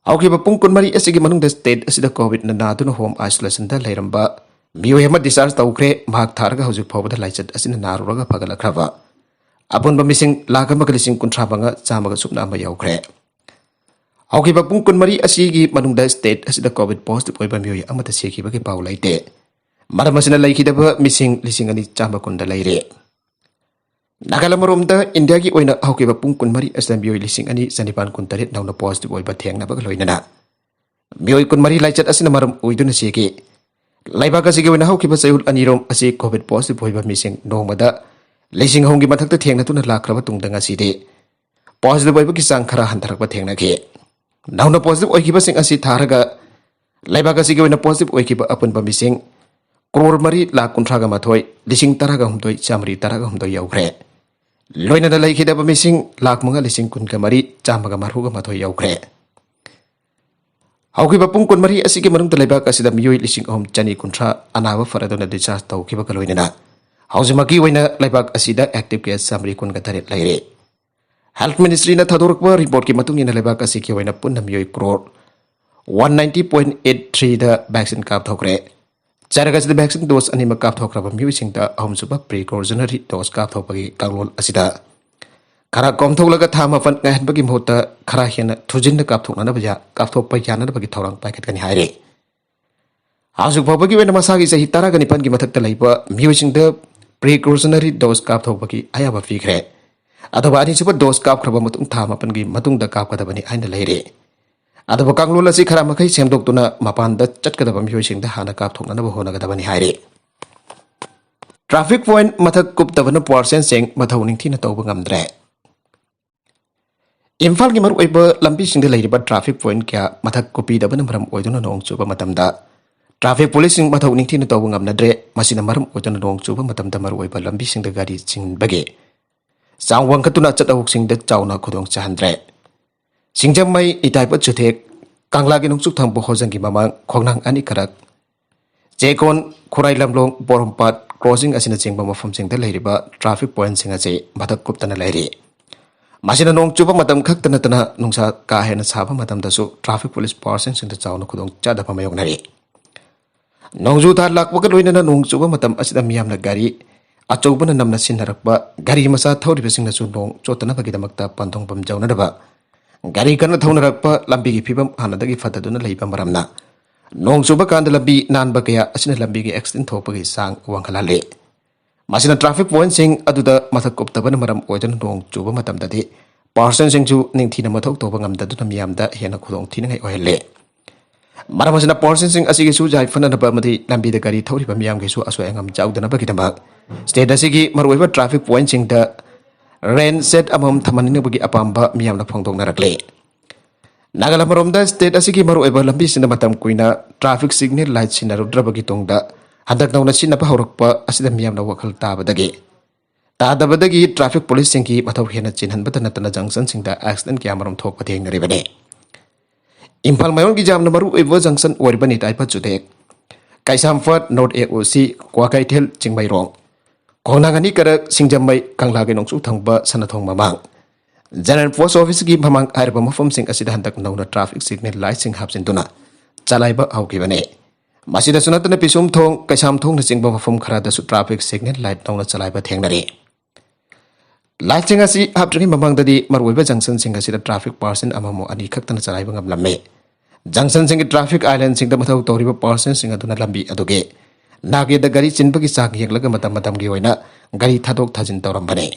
ꯍꯧꯈꯤꯕ ꯄꯨꯡ ꯀꯨꯟꯃꯔꯤ ꯑꯁꯤꯒꯤ ꯃꯅꯨꯡꯗ ꯁ꯭ꯇꯦꯠ ꯑꯁꯤꯗ ꯀꯣꯚꯤꯗꯅ ꯅꯥꯗꯨꯅ ꯍꯣꯝ ꯑꯥꯏꯁꯣꯂꯦꯁꯟꯗ ꯂꯩꯔꯝꯕ ꯃꯤꯑꯣꯏ ꯑꯃ discharge ꯇꯧꯈ꯭ꯔꯦ꯫ ꯃꯍꯥꯛ ꯊꯥꯔꯒ ꯍꯧꯖꯤꯛ ꯐꯥꯎꯕꯗ ꯂꯥꯏꯆꯠ ꯑꯁꯤꯅ ꯅꯥꯔꯨꯔꯒ ꯐꯒꯠꯂꯛꯈ꯭ꯔꯕ ꯑꯄꯨꯟꯕ ꯃꯤꯁꯤꯡ ꯂꯥꯈ ꯑꯃꯒ ꯂꯤꯁꯤꯡ ꯀꯨꯟꯊ꯭ꯔꯥ ꯃꯉꯥ ꯆꯥꯝꯃꯒ ꯁꯨꯞꯅ ꯑꯃ ꯌꯧꯈ꯭ꯔꯦ꯫ ꯍꯧꯈꯤꯕ ꯄꯨꯡ ꯀꯨꯟꯃꯔꯤ ꯑꯁꯤꯒꯤ ꯃꯅꯨꯡꯗ state ꯑꯁꯤꯗ COVID positive ꯑꯣꯏꯕ ꯃꯤꯑꯣꯏ ꯑꯃꯠꯇ ꯁꯤꯈꯤꯕꯒꯤ ꯄꯥꯎ ꯂꯩꯇꯦ꯫ ꯃꯔꯝ ꯑꯁꯤꯅ ꯂꯩꯈꯤꯗꯕ ꯃꯤꯁꯤꯡ ꯂꯤꯁꯤꯡ ꯑꯅꯤ ꯆꯥꯝꯃ ꯀꯨꯟꯗ ꯂꯩꯔꯦ꯫ ꯅꯥꯒꯥꯂꯦꯟ ꯑꯃꯔꯣꯝꯗ ꯏꯟꯗꯤꯌꯥꯒꯤ ꯑꯣꯏꯅ ꯍꯧꯈꯤꯕ ꯄꯨꯡ ꯀꯨꯟꯃꯔꯤ ꯑꯁꯤꯗ ꯃꯤꯑꯣꯏ ꯂꯤꯁꯤꯡ ꯑꯅꯤ ꯆꯅꯤꯄꯥꯟ ꯀꯨꯟꯇꯔꯦꯠ ꯅꯧꯅ positive ꯑꯣꯏꯕ ꯊꯦꯡꯅꯕꯒ ꯂꯣꯏꯅꯅ ꯃꯤꯑꯣꯏ ꯀꯨꯟꯃꯔꯤ ꯂꯥꯏꯆꯠ ꯑꯁꯤꯅ ꯃꯔꯝ ꯑꯣꯏꯗꯨꯅ ꯁꯤꯈꯤ꯫ ꯂꯩꯕꯥꯛ ꯑꯁꯤꯒꯤ ꯑꯣꯏꯅ ꯍꯧꯈꯤꯕ ꯆꯌꯣꯜ ꯑꯅꯤꯔꯣꯝ ꯑꯁꯤ COVID positive ꯑꯣꯏꯕ ꯃꯤꯁꯤꯡ ꯅꯣꯡꯃꯗ ꯂꯤꯁꯤꯡ ꯑꯍꯨꯝꯒꯤ ꯃꯊꯛꯇ ꯊꯦꯡꯅꯗꯨꯅ ꯂꯥꯛꯈ꯭ꯔꯕ ꯇꯨꯡꯗ ꯉꯁꯤꯗꯤ positive ꯑꯣꯏꯕꯒꯤ ꯆꯥꯡ ꯈꯔ ꯍꯟꯊꯔꯛꯄ ꯊꯦꯡꯅꯈꯤ꯫ ꯅꯧꯅ positive ꯑꯣꯏꯈꯤꯕꯁꯤꯡ ꯑꯁꯤ ꯊꯥꯔꯒ ꯂꯩꯕꯥꯛ ꯑꯁꯤꯒꯤ ꯑꯣꯏꯅ positive ꯑꯣꯏꯈꯤꯕ ꯑꯄꯨꯟꯕ ꯃꯤꯁꯤꯡ ꯀ꯭ꯔꯣꯔ ꯃꯔꯤ ꯂꯥꯈ ꯀꯨꯟꯊ꯭ꯔꯥꯒ ꯃꯥꯊꯣꯏ ꯂꯤꯁꯤꯡ ꯇꯔꯥꯒ ꯍꯨꯝꯗꯣꯏ ꯆꯥꯃꯔꯤ ꯇꯔꯥꯒ ꯍꯨꯝꯗꯣꯏ ꯌꯧꯈ꯭ꯔꯦ꯫ ꯂꯣꯏꯅꯅ ꯂꯩꯈꯤꯗꯕ ꯃꯤꯁꯤꯡ ꯂꯥꯈ ꯃꯉꯥ ꯂꯤꯁꯤꯡ ꯀꯨꯟꯒ ꯃꯔꯤ ꯆꯥꯝꯃꯒ ꯃꯔꯤꯐꯨꯒ ꯃꯥꯊꯣꯏ ꯌꯧꯈ꯭ꯔꯦ꯫ ꯍꯧꯈꯤꯕ ꯄꯨꯡ ꯀꯨꯟꯃꯔꯤ ꯑꯁꯤꯒꯤ ꯃꯅꯨꯡꯗ ꯂꯩꯕꯥꯛ ꯑꯁꯤꯗ ꯃꯤꯑꯣꯏ ꯂꯤꯁꯤꯡ ꯑꯍꯨꯝ ꯆꯅꯤ ꯀꯨꯟꯊ꯭ꯔꯥ ꯑꯅꯥꯕ ꯐꯔꯗꯨꯅ discharge ꯇꯧꯈꯤꯕꯒ ꯂꯣꯏꯅꯅ ꯍꯧꯖꯤꯛꯃꯛꯀꯤ ꯑꯣꯏꯅ ꯂꯩꯕꯥꯛ ꯑꯁꯤꯗ active case ꯆꯥꯃꯔꯤ ꯀꯨꯟꯒ ꯇꯔꯦꯠ ꯂꯩꯔꯦ꯫ Health Ministryꯅ ꯊꯥꯗꯣꯔꯛꯄ reportꯀꯤ ꯃꯇꯨꯡ ꯏꯟꯅ ꯂꯩꯕꯥꯛ ꯑꯁꯤꯒꯤ ꯑꯣꯏꯅ ꯄꯨꯟꯅ ꯃꯤꯑꯣꯏ crore one ninety point eight threeꯗ vaccine ꯀꯥꯞꯊꯣꯛꯈ꯭ꯔꯦ꯫ ꯆꯔꯒ ꯑꯁꯤꯗ vaccine dose ꯑꯅꯤꯃꯛ ꯀꯥꯞꯊꯣꯛꯈ꯭ꯔꯕ ꯃꯤꯑꯣꯏꯁꯤꯡꯗ ꯑꯍꯨꯝꯁꯨꯕ precautionary dose ꯀꯥꯞꯊꯣꯛꯄꯒꯤ ꯀꯥꯡꯂꯣꯟ ꯑꯁꯤꯗ ꯈꯔ ꯀꯣꯝꯊꯣꯛꯂꯒ ꯊꯥ ꯃꯥꯄꯟ ꯉꯥꯏꯍꯟꯕꯒꯤ ꯃꯍꯨꯠꯇ ꯈꯔ ꯍꯦꯟꯅ ꯊꯨꯖꯤꯟꯅ ꯀꯥꯞꯊꯣꯛꯅꯅꯕ ꯌꯥ-, ꯀꯥꯞꯊꯣꯛꯄ ꯌꯥꯅꯅꯕꯒꯤ ꯊꯧꯔꯥꯡ ꯄꯥꯏꯈꯠꯀꯅꯤ ꯍꯥꯏꯔꯤ꯫ ꯍꯧꯖꯤꯛ ꯐꯥꯎꯕꯒꯤ ꯑꯣꯏꯅ ꯃꯁꯥꯒꯤ ꯆꯍꯤ ꯇꯔꯥꯒ ꯅꯤꯄꯥꯟꯒꯤ ꯃꯊꯛꯇ ꯂꯩꯕ ꯃꯤꯑꯣꯏꯁꯤꯡꯗ precautionary dose ꯀꯥꯞꯊꯣꯛꯄꯒꯤ ꯑꯌꯥꯕ ꯄꯤꯈ꯭ꯔꯦ꯫ ꯑꯗꯨꯒ ꯑꯅꯤꯁꯨꯕ dose ꯀꯥꯞꯈ꯭ꯔꯕ ꯃꯇꯨꯡ ꯊꯥ ꯃꯥꯄꯟꯒꯤ ꯃꯇꯨꯡꯗ ꯀꯥꯞꯀꯗꯕꯅꯤ ꯍꯥꯏꯅ ꯂꯩꯔꯤ꯫ ꯑꯗꯨꯕꯨ ꯀꯥꯡꯂꯣꯟ ꯑꯁꯤ ꯈꯔ ꯃꯈꯩ ꯁꯦꯝꯗꯣꯛꯇꯨꯅ ꯃꯄꯥꯟꯗ ꯆꯠꯀꯗꯕ ꯃꯤꯑꯣꯏꯁꯤꯡꯗ ꯍꯥꯟꯅ ꯀꯥꯞꯊꯣꯛꯅꯅꯕ ꯍꯣꯠꯅꯒꯗꯕꯅꯤ ꯍꯥꯏꯔꯤ꯫ Traffic point ꯃꯊꯛ ꯀꯨꯞꯇꯕꯅ ꯄꯨꯋꯥꯔꯁꯦꯟꯁꯤꯡ ꯃꯊꯧ ꯅꯤꯡꯊꯤꯅ ꯇꯧꯕ ꯉꯝꯗ꯭ꯔꯦ꯫ ꯏꯝꯐꯥꯜꯒꯤ ꯃꯔꯨꯑꯣꯏꯕ ꯂꯝꯕꯤꯁꯤꯡꯗ ꯂꯩꯔꯤꯕ traffic point ꯀꯌꯥ ꯃꯊꯛ ꯀꯨꯞꯄꯤꯗꯕꯅ ꯃꯔꯝ ꯑꯣꯏꯗꯨꯅ ꯅꯣꯡ ꯆꯨꯕ ꯃꯇꯝꯗ traffic policeꯁꯤꯡ ꯃꯊꯧ ꯅꯤꯡꯊꯤꯅ ꯇꯧꯕ ꯉꯝꯅꯗ꯭ꯔꯦ꯫ ꯃꯁꯤꯅ ꯃꯔꯝ ꯑꯣꯏꯗꯨꯅ ꯅꯣꯡ ꯆꯨꯕ ꯃꯇꯝꯗ ꯃꯔꯨꯑꯣꯏꯕ ꯂꯝꯕꯤꯁꯤꯡꯗ ꯒꯥꯔꯤ ꯆꯤꯟꯕꯒꯤ ꯆꯥꯡ ꯋꯥꯡꯈꯠꯇꯨꯅ ꯑꯆꯠ ꯑꯍꯣꯛꯁꯤꯡꯗ ꯆꯥꯎꯅ ꯈꯨꯗꯣꯡ ꯆꯥꯍꯟꯗ꯭ꯔꯦ꯫ ꯁꯤꯡꯖꯃꯩ, ꯏꯇꯥꯏꯄ ꯆꯨꯊꯦꯛ, ꯀꯪꯂꯥꯒꯤ ꯅꯣꯡꯆꯨꯞ ꯊꯪꯕ ꯍꯣꯖꯪꯒꯤ ꯃꯃꯥꯡ ꯈꯣꯡꯅꯥꯡ ꯑꯅꯤꯈꯔꯛ, ꯆꯦꯛꯀꯣꯟ, ꯈꯨꯔꯥꯏ ꯂꯝꯂꯣꯡ, ꯄꯣꯔꯣꯝꯄꯥꯠ crossing ꯑꯁꯤꯅꯆꯤꯡꯕ ꯃꯐꯝꯁꯤꯡꯗ ꯂꯩꯔꯤꯕ traffic pointꯁꯤꯡ ꯑꯁꯤ ꯃꯊꯛ ꯀꯨꯞꯇꯅ ꯂꯩꯔꯤ꯫ ꯃꯁꯤꯅ ꯅꯣꯡ ꯆꯨꯕ ꯃꯇꯝ ꯈꯛꯇ ꯅꯠꯇꯅ ꯅꯨꯡꯁꯥ ꯀꯥ ꯍꯦꯟꯅ ꯁꯥꯕ ꯃꯇꯝꯗꯁꯨ traffic police ꯄꯨꯋꯥꯔꯁꯦꯟꯁꯤꯡꯗ ꯆꯥꯎꯅ ꯈꯨꯗꯣꯡ ꯆꯥꯗꯕ ꯃꯥꯌꯣꯛꯅꯔꯤ꯫ ꯅꯣꯡꯖꯨ ꯊꯥ ꯂꯥꯛꯄꯒ ꯂꯣꯏꯅꯅ ꯅꯣꯡ ꯆꯨꯕ ꯃꯇꯝ ꯑꯁꯤꯗ ꯃꯤꯌꯥꯝꯅ ꯒꯥꯔꯤ ꯑꯆꯧꯕꯅ ꯅꯝꯅ ꯁꯤꯟꯅꯔꯛꯄ, ꯒꯥꯔꯤ ꯃꯆꯥ ꯊꯧꯔꯤꯕꯁꯤꯡꯅꯁꯨ ꯅꯣꯡ ꯆꯣꯠꯇꯅꯕꯒꯤꯗꯃꯛꯇ ꯄꯟꯊꯨꯡꯐꯝ ꯌꯧꯅꯅꯕ ꯒꯥꯔꯤ ꯀꯟꯅ ꯊꯧꯅꯔꯛꯄ, ꯂꯝꯕꯤꯒꯤ ꯐꯤꯕꯝ ꯍꯥꯟꯅꯗꯒꯤ ꯐꯠꯇꯗꯨꯅ ꯂꯩꯕ ꯃꯔꯝꯅ ꯅꯣꯡ ꯆꯨꯕ ꯀꯥꯟꯗ ꯂꯝꯕꯤ ꯅꯥꯟꯕ ꯀꯌꯥ ꯑꯁꯤꯅ ꯂꯝꯕꯤꯒꯤ ꯑꯦꯛꯁꯤꯗꯦꯟ ꯊꯣꯛꯄꯒꯤ ꯆꯥꯡ ꯋꯥꯡꯈꯠꯍꯜꯂꯤ꯫ ꯃꯁꯤꯅ ꯇ꯭ꯔꯥꯐꯤꯛ ꯄꯣꯏꯟꯠꯁꯤꯡ ꯑꯗꯨꯗ ꯃꯊꯛ ꯀꯨꯞꯇꯕꯅ ꯃꯔꯝ ꯑꯣꯏꯗꯨꯅ ꯅꯣꯡ ꯆꯨꯕ ꯃꯇꯝꯗꯗꯤ ꯄꯥꯔꯁꯟꯁꯤꯡꯁꯨ ꯅꯤꯡꯊꯤꯅ ꯃꯊꯧ ꯇꯧꯕ ꯉꯝꯗꯗꯨꯅ ꯃꯤꯌꯥꯝꯗ ꯍꯦꯟꯅ ꯈꯨꯗꯣꯡ ꯊꯤꯅꯤꯡꯉꯥꯏ ꯑꯣꯏꯍꯜꯂꯤ꯫ ꯃꯔꯝ ꯑꯁꯤꯅ ꯄꯥꯔꯁꯟꯁꯤꯡ ꯑꯁꯤꯒꯤꯁꯨ ꯌꯥꯏꯐꯅꯅꯕ ꯑꯃꯗꯤ ꯂꯝꯕꯤꯗ ꯒꯥꯔꯤ ꯊꯧꯔꯤꯕ ꯃꯤꯌꯥꯝꯒꯤꯁꯨ ꯑꯁꯣꯏ ꯑꯉꯥꯝ ꯌꯥꯎꯗꯅꯕꯒꯤꯗꯃꯛ ꯁ꯭ꯇꯦꯠ ꯑꯁꯤꯒꯤ ꯃꯔꯨꯑꯣꯏꯕ ꯇ꯭ꯔꯥꯐꯤꯛ ꯄꯣꯏꯟꯠꯁꯤꯡꯗ ꯔꯦꯟ ꯁꯦꯠ ꯑꯃꯃꯝ ꯊꯝꯍꯟꯅꯤꯡꯕꯒꯤ ꯑꯄꯥꯝꯕ ꯃꯤꯌꯥꯝꯅ ꯐꯣꯡꯗꯣꯛꯅꯔꯛꯂꯤ꯫ ꯅꯥꯒꯥꯂꯝ ꯑꯃꯔꯣꯝꯗ ꯁ꯭ꯇꯦꯠ ꯑꯁꯤꯒꯤ ꯃꯔꯨꯑꯣꯏꯕ ꯂꯝꯕꯤꯁꯤꯡꯗ ꯃꯇꯝ ꯀꯨꯏꯅ ꯇ꯭ꯔꯥꯐꯤꯛ ꯁꯤꯒꯅꯦꯜ ꯂꯥꯏꯠ ꯁꯤꯟꯅꯔꯨꯗ꯭ꯔꯕꯒꯤ ꯇꯨꯡꯗ ꯍꯟꯗꯛ ꯅꯧꯅ ꯁꯤꯟꯅꯕ ꯍꯧꯔꯛꯄ ꯑꯁꯤꯗ ꯃꯤꯌꯥꯝꯅ ꯋꯥꯈꯜ ꯇꯥꯕꯗꯒꯤ ꯇꯥꯗꯕꯗꯒꯤ ꯇ꯭ꯔꯥꯐꯤꯛ ꯄꯨꯂꯤꯁꯁꯤꯡꯒꯤ ꯃꯊꯧ ꯍꯦꯟꯅ ꯆꯤꯟꯍꯟꯕꯇ ꯅꯠꯇꯅ ꯖꯪꯁꯟꯁꯤꯡꯗ ꯑꯦꯛꯁꯤꯗꯦꯟ ꯀꯌꯥꯃꯔꯨꯝ ꯊꯣꯛꯄ ꯊꯦꯡꯅꯔꯤꯕꯅꯤ꯫ ꯏꯝꯐꯥꯜ ꯃꯌꯣꯟꯒꯤ ꯌꯥꯝꯅ ꯃꯔꯨ ꯑꯣꯏꯕ ꯖꯪꯁꯟ ꯑꯣꯏꯔꯤꯕ ꯅꯤꯇꯥꯏ ꯄꯥꯠ ꯆꯨꯊꯦꯛ, ꯀꯩꯁꯥꯝꯄꯥꯠ ꯅꯣꯔꯠ ꯑꯦ ꯑꯣ ꯁꯤ, ꯀ꯭ꯋꯥꯀꯩꯊꯦꯜ ꯆꯤꯡꯃꯩꯔꯣꯡ, ꯈꯣꯡꯅꯥꯡ ꯑꯅꯤ ꯀꯥꯔꯛ ꯁꯤꯡꯖꯃꯩ ꯀꯪꯂꯥꯒꯤ ꯅꯣꯡꯆꯨꯞ ꯊꯪꯕ ꯁꯅꯥꯊꯣꯡ ꯃꯃꯥꯡ, ꯖꯦꯅꯔꯦꯜ ꯄꯣꯁꯠ ꯑꯣꯐꯤꯁꯀꯤ ꯃꯃꯥꯡ ꯍꯥꯏꯔꯤꯕ ꯃꯐꯝꯁꯤꯡ ꯑꯁꯤꯗ ꯍꯟꯗꯛ ꯅꯧꯅ ꯇ꯭ꯔꯥꯐꯤꯛ ꯁꯤꯒꯅꯦꯜ ꯂꯥꯏꯠꯁꯤꯡ ꯍꯥꯞꯆꯤꯟꯗꯨꯅ ꯆꯂꯥꯏꯕ ꯍꯧꯈꯤꯕꯅꯤ꯫ ꯃꯁꯤꯗꯁꯨ ꯅꯠꯇꯅ ꯄꯤꯁꯨꯝ ꯊꯣꯡ, ꯀꯩꯁꯥꯝ ꯊꯣꯡꯅꯆꯤꯡꯕ ꯃꯐꯝ ꯈꯔꯗꯁꯨ ꯇ꯭ꯔꯥꯐꯤꯛ ꯁꯤꯒꯅꯦꯜ ꯂꯥꯏꯠ ꯅꯧꯅ ꯆꯂꯥꯏꯕ ꯊꯦꯡꯅꯔꯤ꯫ ꯂꯥꯏꯠꯁꯤꯡ ꯑꯁꯤ ꯍꯥꯞꯇ꯭ꯔꯤꯉꯩ ꯃꯃꯥꯡꯗꯗꯤ ꯃꯔꯨꯑꯣꯏꯕ ꯖꯪꯁꯟꯁꯤꯡ ꯑꯁꯤꯗ ꯇ꯭ꯔꯥꯐꯤꯛ ꯄꯥꯔꯁꯟ ꯑꯃꯃꯝ ꯑꯅꯤ ꯈꯛꯇꯅ ꯆꯂꯥꯏꯕ ꯉꯝꯂꯝꯃꯤ꯫ ꯖꯪꯁꯟꯁꯤꯡꯒꯤ ꯇ꯭ꯔꯥꯐꯤꯛ ꯑꯥꯏꯂꯦꯟꯁꯤꯡꯗ ꯃꯊꯧ ꯇꯧꯔꯤꯕ ꯄꯥꯔꯁꯟꯁꯤꯡ ꯑꯗꯨꯅ ꯂꯝꯕꯤ ꯑꯗꯨꯒꯤ ꯅꯥꯒꯦꯗ ꯒꯥꯔꯤ ꯆꯤꯟꯕꯒꯤ ꯆꯥꯡ ꯌꯦꯡꯂꯒ ꯃꯇꯝ ꯃꯇꯝꯒꯤ ꯑꯣꯏꯅ ꯒꯥꯔꯤ ꯊꯥꯗꯣꯛ ꯊꯥꯖꯤꯟ ꯇꯧꯔꯝꯕꯅꯤ꯫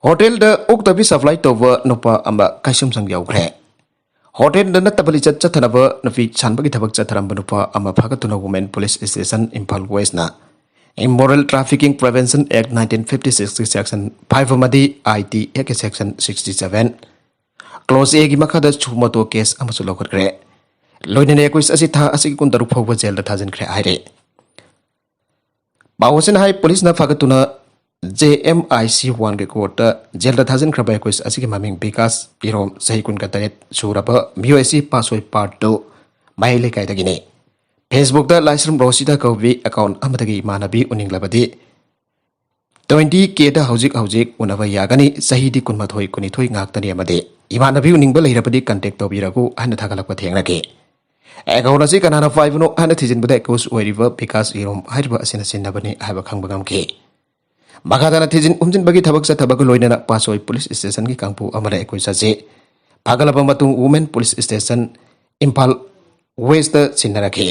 ꯍꯣꯇꯦꯜꯗ ꯑꯣꯛꯇꯕꯤ ꯁꯄ꯭ꯂꯥꯏ ꯇꯧꯕ ꯅꯨꯄꯥ ꯑꯃ ꯀꯩꯁꯨꯝꯁꯪ ꯌꯧꯈ꯭ꯔꯦ꯫ ꯍꯣꯇꯦꯜꯗ ꯅꯠꯇꯕ ꯂꯤꯆꯠ ꯆꯠꯊꯅꯕ ꯅꯨꯄꯤ ꯁꯥꯟꯕꯒꯤ ꯊꯕꯛ ꯆꯠꯊꯔꯝꯕ ꯅꯨꯄꯥ ꯑꯃ ꯐꯥꯒꯠꯇꯨꯅ Women Police Station, Imphal West ꯅ Immoral Trafficking Prevention Act nineteen fifty six ꯀꯤ section five ꯑꯃꯗꯤ I T Act ꯀꯤ section sixty seven, clause A ꯒꯤ ꯃꯈꯥꯗ suo motu case ꯑꯃꯁꯨ ꯂꯧꯈꯠꯈ꯭ꯔꯦ꯫ ꯂꯣꯏꯅꯅ accused ꯑꯁꯤ ꯊꯥ ꯑꯁꯤꯒꯤ ꯀꯨꯟꯇꯔꯨꯛ ꯐꯥꯎꯕ ꯖꯦꯜꯗ ꯊꯥꯖꯤꯟꯈ꯭ꯔꯦ ꯍꯥꯏꯔꯦ꯫ ꯄꯥꯎ ꯑꯁꯤꯅ ꯍꯥꯏ, ꯄꯨꯂꯤꯁꯅ ꯐꯥꯒꯠꯇꯨꯅ J M I C one ꯒꯤ ꯀꯣꯔꯠꯇ ꯖꯦꯜꯗ ꯊꯥꯖꯤꯟꯈ꯭ꯔꯕ accused ꯑꯁꯤꯒꯤ ꯃꯃꯤꯡ ꯕꯤꯀꯥꯁ ꯏꯔꯣꯝ, ꯆꯍꯤ ꯀꯨꯟꯒ ꯇꯔꯦꯠ ꯁꯨꯔꯕ ꯃꯤꯑꯣꯏ ꯑꯁꯤ ꯄꯥꯁꯣꯏ Part two, ꯃꯌꯥꯏ ꯂꯩꯀꯥꯏꯗꯒꯤꯅꯤ꯫ Facebook ꯇ ꯂꯥꯏꯁ꯭ꯔꯝ ꯔꯣꯁꯤꯗꯥ ꯀꯧꯕꯤ account ꯑꯃꯗꯒꯤ ꯏꯃꯥꯟꯅꯕꯤ ꯎꯅꯤꯡꯂꯕꯗꯤ twenty K ꯗ ꯍꯧꯖꯤꯛ ꯍꯧꯖꯤꯛ ꯎꯅꯕ ꯌꯥꯒꯅꯤ, ꯆꯍꯤꯗꯤ ꯀꯨꯟꯃꯥꯊꯣꯏ, ꯀꯨꯟꯅꯤꯊꯣꯏ ꯉꯥꯛꯇꯅꯤ ꯑꯃꯗꯤ ꯏꯃꯥꯟꯅꯕꯤ ꯎꯅꯤꯡꯕ ꯂꯩꯔꯕꯗꯤ contact ꯇꯧꯕꯤꯔꯛꯎ ꯍꯥꯏꯅ ꯊꯥꯒꯠꯂꯛꯄ ꯊꯦꯡꯅꯈꯤ꯫ ꯑꯦꯀꯥꯎꯟ ꯑꯁꯤ ꯀꯅꯥꯅ ꯄꯥꯏꯕꯅꯣ ꯍꯥꯏꯅ ꯊꯤꯖꯤꯟꯕꯗ ꯑꯦꯀ꯭ꯌꯨꯁ ꯑꯣꯏꯔꯤꯕ ꯕꯤꯀꯥꯁ ꯏꯔꯣꯝ ꯍꯥꯏꯔꯤꯕ ꯑꯁꯤꯅ ꯁꯤꯟꯅꯕꯅꯤ ꯍꯥꯏꯕ ꯈꯪꯕ ꯉꯝꯈꯤ꯫ ꯃꯈꯥ ꯇꯥꯅ ꯊꯤꯖꯤꯟ ꯍꯨꯝꯖꯤꯟꯕꯒꯤ ꯊꯕꯛ ꯆꯠꯊꯕꯒ ꯂꯣꯏꯅꯅ ꯄꯥꯠꯁꯣꯏ ꯄꯨꯂꯤꯁ ꯁ꯭ꯇꯦꯁꯟꯒꯤ ꯀꯥꯡꯕꯨ ꯑꯃꯅ ꯑꯦꯀ꯭ꯌꯨꯁ ꯑꯁꯤ ꯐꯥꯒꯠꯂꯕ ꯃꯇꯨꯡ women police station Imphal west ꯁꯤꯟꯅꯔꯛꯈꯤ꯫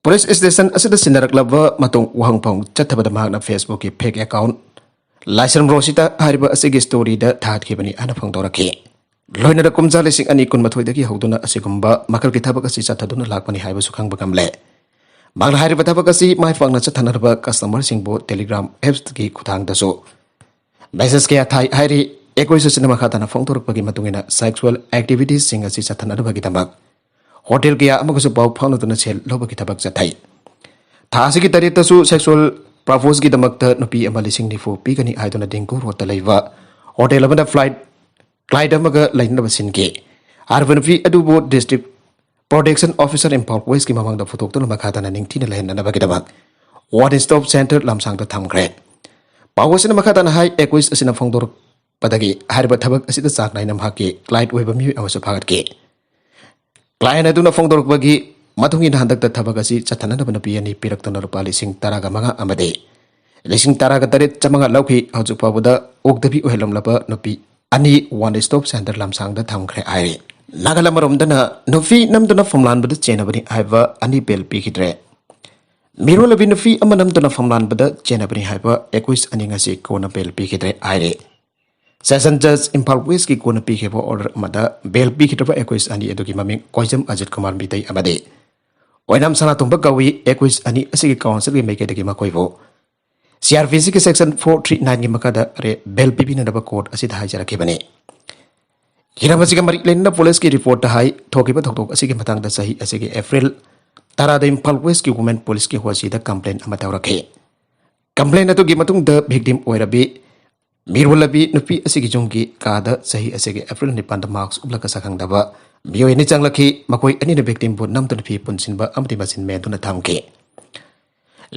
ꯄꯨꯂꯤꯁ ꯁ꯭ꯇꯦꯁꯟ ꯑꯁꯤꯗ ꯁꯤꯟꯅꯔꯛꯂꯕ ꯃꯇꯨꯡ ꯋꯥꯍꯪꯐꯝ ꯆꯠꯊꯕꯗ ꯃꯍꯥꯛꯅ ꯐꯦꯁꯕꯨꯛꯀꯤ ꯐꯦꯛ ꯑꯦꯀꯥꯎꯟ ꯂꯥꯏꯁ꯭ꯔꯝ ꯔꯣꯁꯤꯇꯥ ꯍꯥꯏꯔꯤꯕ ꯑꯁꯤꯒꯤ ꯁ꯭ꯇꯣꯔꯤꯗ ꯊꯥꯒꯠꯈꯤꯕꯅꯤ ꯍꯥꯏꯅ ꯐꯣꯡꯗꯣꯔꯛꯈꯤ꯫ ꯂꯣꯏꯅꯅ ꯀꯨꯝꯖꯥ ꯂꯤꯁꯤꯡ ꯑꯅꯤ ꯀꯨꯟꯃꯥꯊꯣꯏꯗꯒꯤ ꯍꯧꯗꯨꯅ ꯑꯁꯤꯒꯨꯝꯕ ꯃꯈꯜꯒꯤ ꯊꯕꯛ ꯑꯁꯤ ꯆꯠꯊꯗꯨꯅ ꯂꯥꯛꯄꯅꯤ ꯍꯥꯏꯕꯁꯨ ꯈꯪꯕ ꯉꯝꯂꯦ꯫ ꯃꯍꯥꯛꯅ ꯍꯥꯏꯔꯤꯕ ꯊꯕꯛ ꯑꯁꯤ ꯃꯥꯏ ꯄꯥꯛꯅ ꯆꯠꯊꯅꯅꯕ ꯀꯁꯇꯃꯔꯁꯤꯡꯕꯨ ꯇꯦꯂꯤꯒ꯭ꯔꯥꯝ ꯑꯦꯞꯁꯀꯤ ꯈꯨꯠꯊꯥꯡꯗꯁꯨ ꯃꯦꯁꯦꯖ ꯀꯌꯥ ꯊꯥꯏ ꯍꯥꯏꯔꯤ꯫ ꯑꯦꯀ꯭ꯌꯨꯁ ꯑꯁꯤꯅ ꯃꯈꯥ ꯇꯥꯅ ꯐꯣꯡꯗꯣꯔꯛꯄꯒꯤ ꯃꯇꯨꯡ ꯏꯟꯅ ꯁꯦꯛꯁꯨꯑꯦꯜ ꯑꯦꯛꯇꯤꯚꯤꯇꯤꯁꯁꯤꯡ ꯑꯁꯤ ꯆꯠꯊꯅꯅꯕꯒꯤꯗꯃꯛ ꯍꯣꯇꯦꯜ ꯀꯌꯥ ꯑꯃꯒꯁꯨ ꯄꯥꯎ ꯐꯥꯎꯅꯗꯨꯅ ꯁꯦꯜ ꯂꯧꯕꯒꯤ ꯊꯕꯛ ꯆꯠꯊꯩ꯫ ꯊꯥ ꯑꯁꯤꯒꯤ ꯇꯔꯦꯠꯇꯁꯨ ꯁꯦꯛꯁꯨꯑꯦꯜ ꯄꯔꯄꯣꯁꯀꯤꯗꯃꯛꯇ ꯅꯨꯄꯤ ꯑꯃ ꯂꯤꯁꯤꯡ ꯅꯤꯐꯨ ꯄꯤꯒꯅꯤ ꯍꯥꯏꯗꯨꯅ ꯗꯤꯡꯀꯨ ꯔꯣꯗꯇ ꯂꯩꯕ ꯍꯣꯇꯦꯜ ꯑꯃꯗ ꯐ꯭ꯂꯥꯏꯠ ꯀ꯭ꯂꯥꯏꯟꯠ ꯑꯃꯒ ꯂꯩꯅꯅꯕ ꯁꯤꯟꯈꯤ꯫ ꯍꯥꯏꯔꯤꯕ ꯅꯨꯄꯤ ꯑꯗꯨꯕꯨ ꯗꯤꯁꯇ꯭ꯔꯤꯛ ꯄ꯭ꯔꯣꯇꯦꯛꯁꯟ ꯑꯣꯐꯤꯁꯔ ꯏꯝꯐꯥꯜ ꯋꯦꯁꯀꯤ ꯃꯃꯥꯡꯗ ꯄꯨꯊꯣꯛꯇꯨꯅ ꯃꯈꯥ ꯇꯥꯅ ꯅꯤꯡꯊꯤꯅ ꯂꯩꯍꯟꯅꯅꯕꯒꯤꯗꯃꯛ ꯋꯥꯟ ꯁ꯭ꯇꯣꯞ ꯁꯦꯟꯇꯔ ꯂꯝꯁꯥꯡꯗ ꯊꯝꯈ꯭ꯔꯦ꯫ ꯄꯥꯎ ꯑꯁꯤꯅ ꯃꯈꯥ ꯇꯥꯅ ꯍꯥꯏ, ꯑꯦꯀ꯭ꯌꯨꯁ ꯑꯁꯤꯅ ꯐꯣꯡꯗꯣꯔꯛꯄꯗꯒꯤ ꯍꯥꯏꯔꯤꯕ ꯊꯕꯛ ꯑꯁꯤꯗ ꯆꯥꯡ ꯅꯥꯏꯅ ꯃꯍꯥꯛꯀꯤ ꯀ꯭ꯂꯥꯏꯟꯠ ꯑꯣꯏꯕ ꯃꯤꯑꯣꯏ ꯑꯃꯁꯨ ꯐꯥꯒꯠꯈꯤ꯫ ꯀ꯭ꯂꯥꯏꯟꯠ ꯑꯗꯨꯅ ꯐꯣꯡꯗꯣꯔꯛꯄꯒꯤ ꯃꯇꯨꯡ ꯏꯟꯅ ꯍꯟꯗꯛꯇ ꯊꯕꯛ ꯑꯁꯤ ꯆꯠꯊꯅꯅꯕ ꯅꯨꯄꯤ ꯑꯅꯤ ꯄꯤꯔꯛꯇꯨꯅ ꯂꯨꯄꯥ ꯂꯤꯁꯤꯡ ꯇꯔꯥꯒ ꯃꯉꯥ ꯑꯃꯗꯤ ꯂꯤꯁꯤꯡ ꯇꯔꯥꯒ ꯇꯔꯦꯠ ꯆꯥꯃꯉꯥ ꯂꯧꯈꯤ꯫ ꯍꯧꯖꯤꯛ ꯐꯥꯎꯕꯗ ꯑꯣꯛꯇꯕꯤ ꯑꯣꯏꯍꯜꯂꯝꯂꯕ ꯅꯨꯄꯤ ꯑꯅꯤ ꯋꯥꯟ ꯁ꯭ꯇꯣꯞ ꯁꯦꯟꯇꯔ ꯂꯝꯁꯥꯡꯗ ꯊꯝꯈ꯭ꯔꯦ ꯍꯥꯏꯔꯤ꯫ ꯅꯥꯀꯜ ꯑꯃꯔꯣꯝꯗꯅ ꯅꯨꯄꯤ ꯅꯝꯗꯨꯅ ꯐꯝꯂꯥꯟꯕꯗ ꯆꯦꯟꯅꯕꯅꯤ ꯍꯥꯏꯕ ꯑꯅꯤ ꯕꯦꯜ ꯄꯤꯈꯤꯗ꯭ꯔꯦ꯫ ꯃꯤꯔꯣꯜꯂꯕꯤ ꯅꯨꯄꯤ ꯑꯃ ꯅꯝꯗꯨꯅ ꯐꯝꯂꯥꯟꯕꯗ ꯆꯦꯟꯅꯕꯅꯤ ꯍꯥꯏꯕ ꯑꯦꯀ꯭ꯌꯨꯁ ꯑꯅꯤ ꯉꯁꯤ ꯀꯣꯟꯅ ꯕꯦꯜ ꯄꯤꯈꯤꯗ꯭ꯔꯦ ꯍꯥꯏꯔꯤ꯫ ꯁꯦꯁꯟ ꯖꯖ ꯏꯝꯐꯥꯜ ꯋꯦꯁꯀꯤ ꯀꯣꯟꯅ ꯄꯤꯈꯤꯕ ꯑꯣꯔꯗꯔ ꯑꯃꯗ ꯕꯦꯜ ꯄꯤꯈꯤꯗ꯭ꯔꯕ ꯑꯦꯀ꯭ꯌꯨꯁ ꯑꯅꯤ ꯑꯗꯨꯒꯤ ꯃꯃꯤꯡ ꯀꯣꯏꯖꯝ ꯑꯖꯤꯠ ꯀꯨꯃꯥꯔ ꯃꯤꯇꯩ ꯑꯃꯗꯤ ꯑꯣꯏꯅꯥꯝ ꯁꯅꯥꯇꯣꯝꯕ ꯀꯧꯏ꯫ ꯑꯦꯀ꯭ꯌꯨꯁ ꯑꯅꯤ ꯑꯁꯤꯒꯤ ꯀꯥꯎꯟꯁꯤꯜꯒꯤ ꯃꯥꯏꯀꯩꯗꯒꯤ ꯃꯈꯣꯏꯕꯨ ꯁꯤ ꯑꯥꯔ ꯄꯤ ꯁꯤꯒꯤ ꯁꯦꯛꯁꯟ ꯐꯣꯔ ꯊ꯭ꯔꯤ ꯅꯥꯏꯟꯒꯤ ꯃꯈꯥꯗ ꯔꯦ-, ꯕꯦꯜ ꯄꯤꯕꯤꯅꯅꯕ ꯀꯣꯔꯠ ꯑꯁꯤꯗ ꯍꯥꯏꯖꯔꯛꯈꯤꯕꯅꯤ꯫ ꯍꯤꯔꯝ ꯑꯁꯤꯒ ꯃꯔꯤ ꯂꯩꯅꯅ ꯄꯨꯂꯤꯁꯀꯤ ꯔꯤꯄꯣꯔꯠꯇ ꯍꯥꯏ, ꯊꯣꯛꯈꯤꯕ ꯊꯧꯗꯣꯛ ꯑꯁꯤꯒꯤ ꯃꯇꯥꯡꯗ ꯆꯍꯤ ꯑꯁꯤꯒꯤ ꯑꯦꯄ꯭ꯔꯤꯜ ꯇꯔꯥꯗ ꯏꯝꯐꯥꯜ ꯋꯦꯁꯀꯤ ꯋꯨꯃꯦꯟ ꯄꯨꯂꯤꯁꯀꯤ ꯍꯣꯁꯤꯗ ꯀꯝꯄ꯭ꯂꯦꯟ ꯑꯃ ꯇꯧꯔꯛꯈꯤ꯫ ꯀꯝꯄ꯭ꯂꯦꯟ ꯑꯗꯨꯒꯤ ꯃꯇꯨꯡꯗ ꯚꯤꯛꯇꯤꯝ ꯑꯣꯏꯔꯕꯤ ꯃꯤꯔꯣꯜꯂꯕꯤ ꯅꯨꯄꯤ ꯑꯁꯤꯒꯤ ꯌꯨꯝꯒꯤ ꯀꯥꯗ ꯆꯍꯤ ꯑꯁꯤꯒꯤ ꯑꯦꯄ꯭ꯔꯤꯜ ꯅꯤꯄꯥꯟꯗ ꯃꯥꯛꯁ ꯎꯞꯂꯒ ꯁꯛꯈꯪꯗꯕ ꯃꯤꯑꯣꯏ ꯑꯅꯤ ꯆꯪꯂꯛꯈꯤ꯫ ꯃꯈꯣꯏ ꯑꯅꯤꯅ ꯚꯤꯛꯇꯤꯝꯕꯨ ꯅꯝꯗꯨꯅ ꯐꯤ ꯄꯨꯟꯁꯤꯟꯕ ꯑꯃꯗꯤ ꯃꯆꯤꯟ ꯃꯦꯟꯗꯨꯅ ꯊꯝꯈꯤ꯫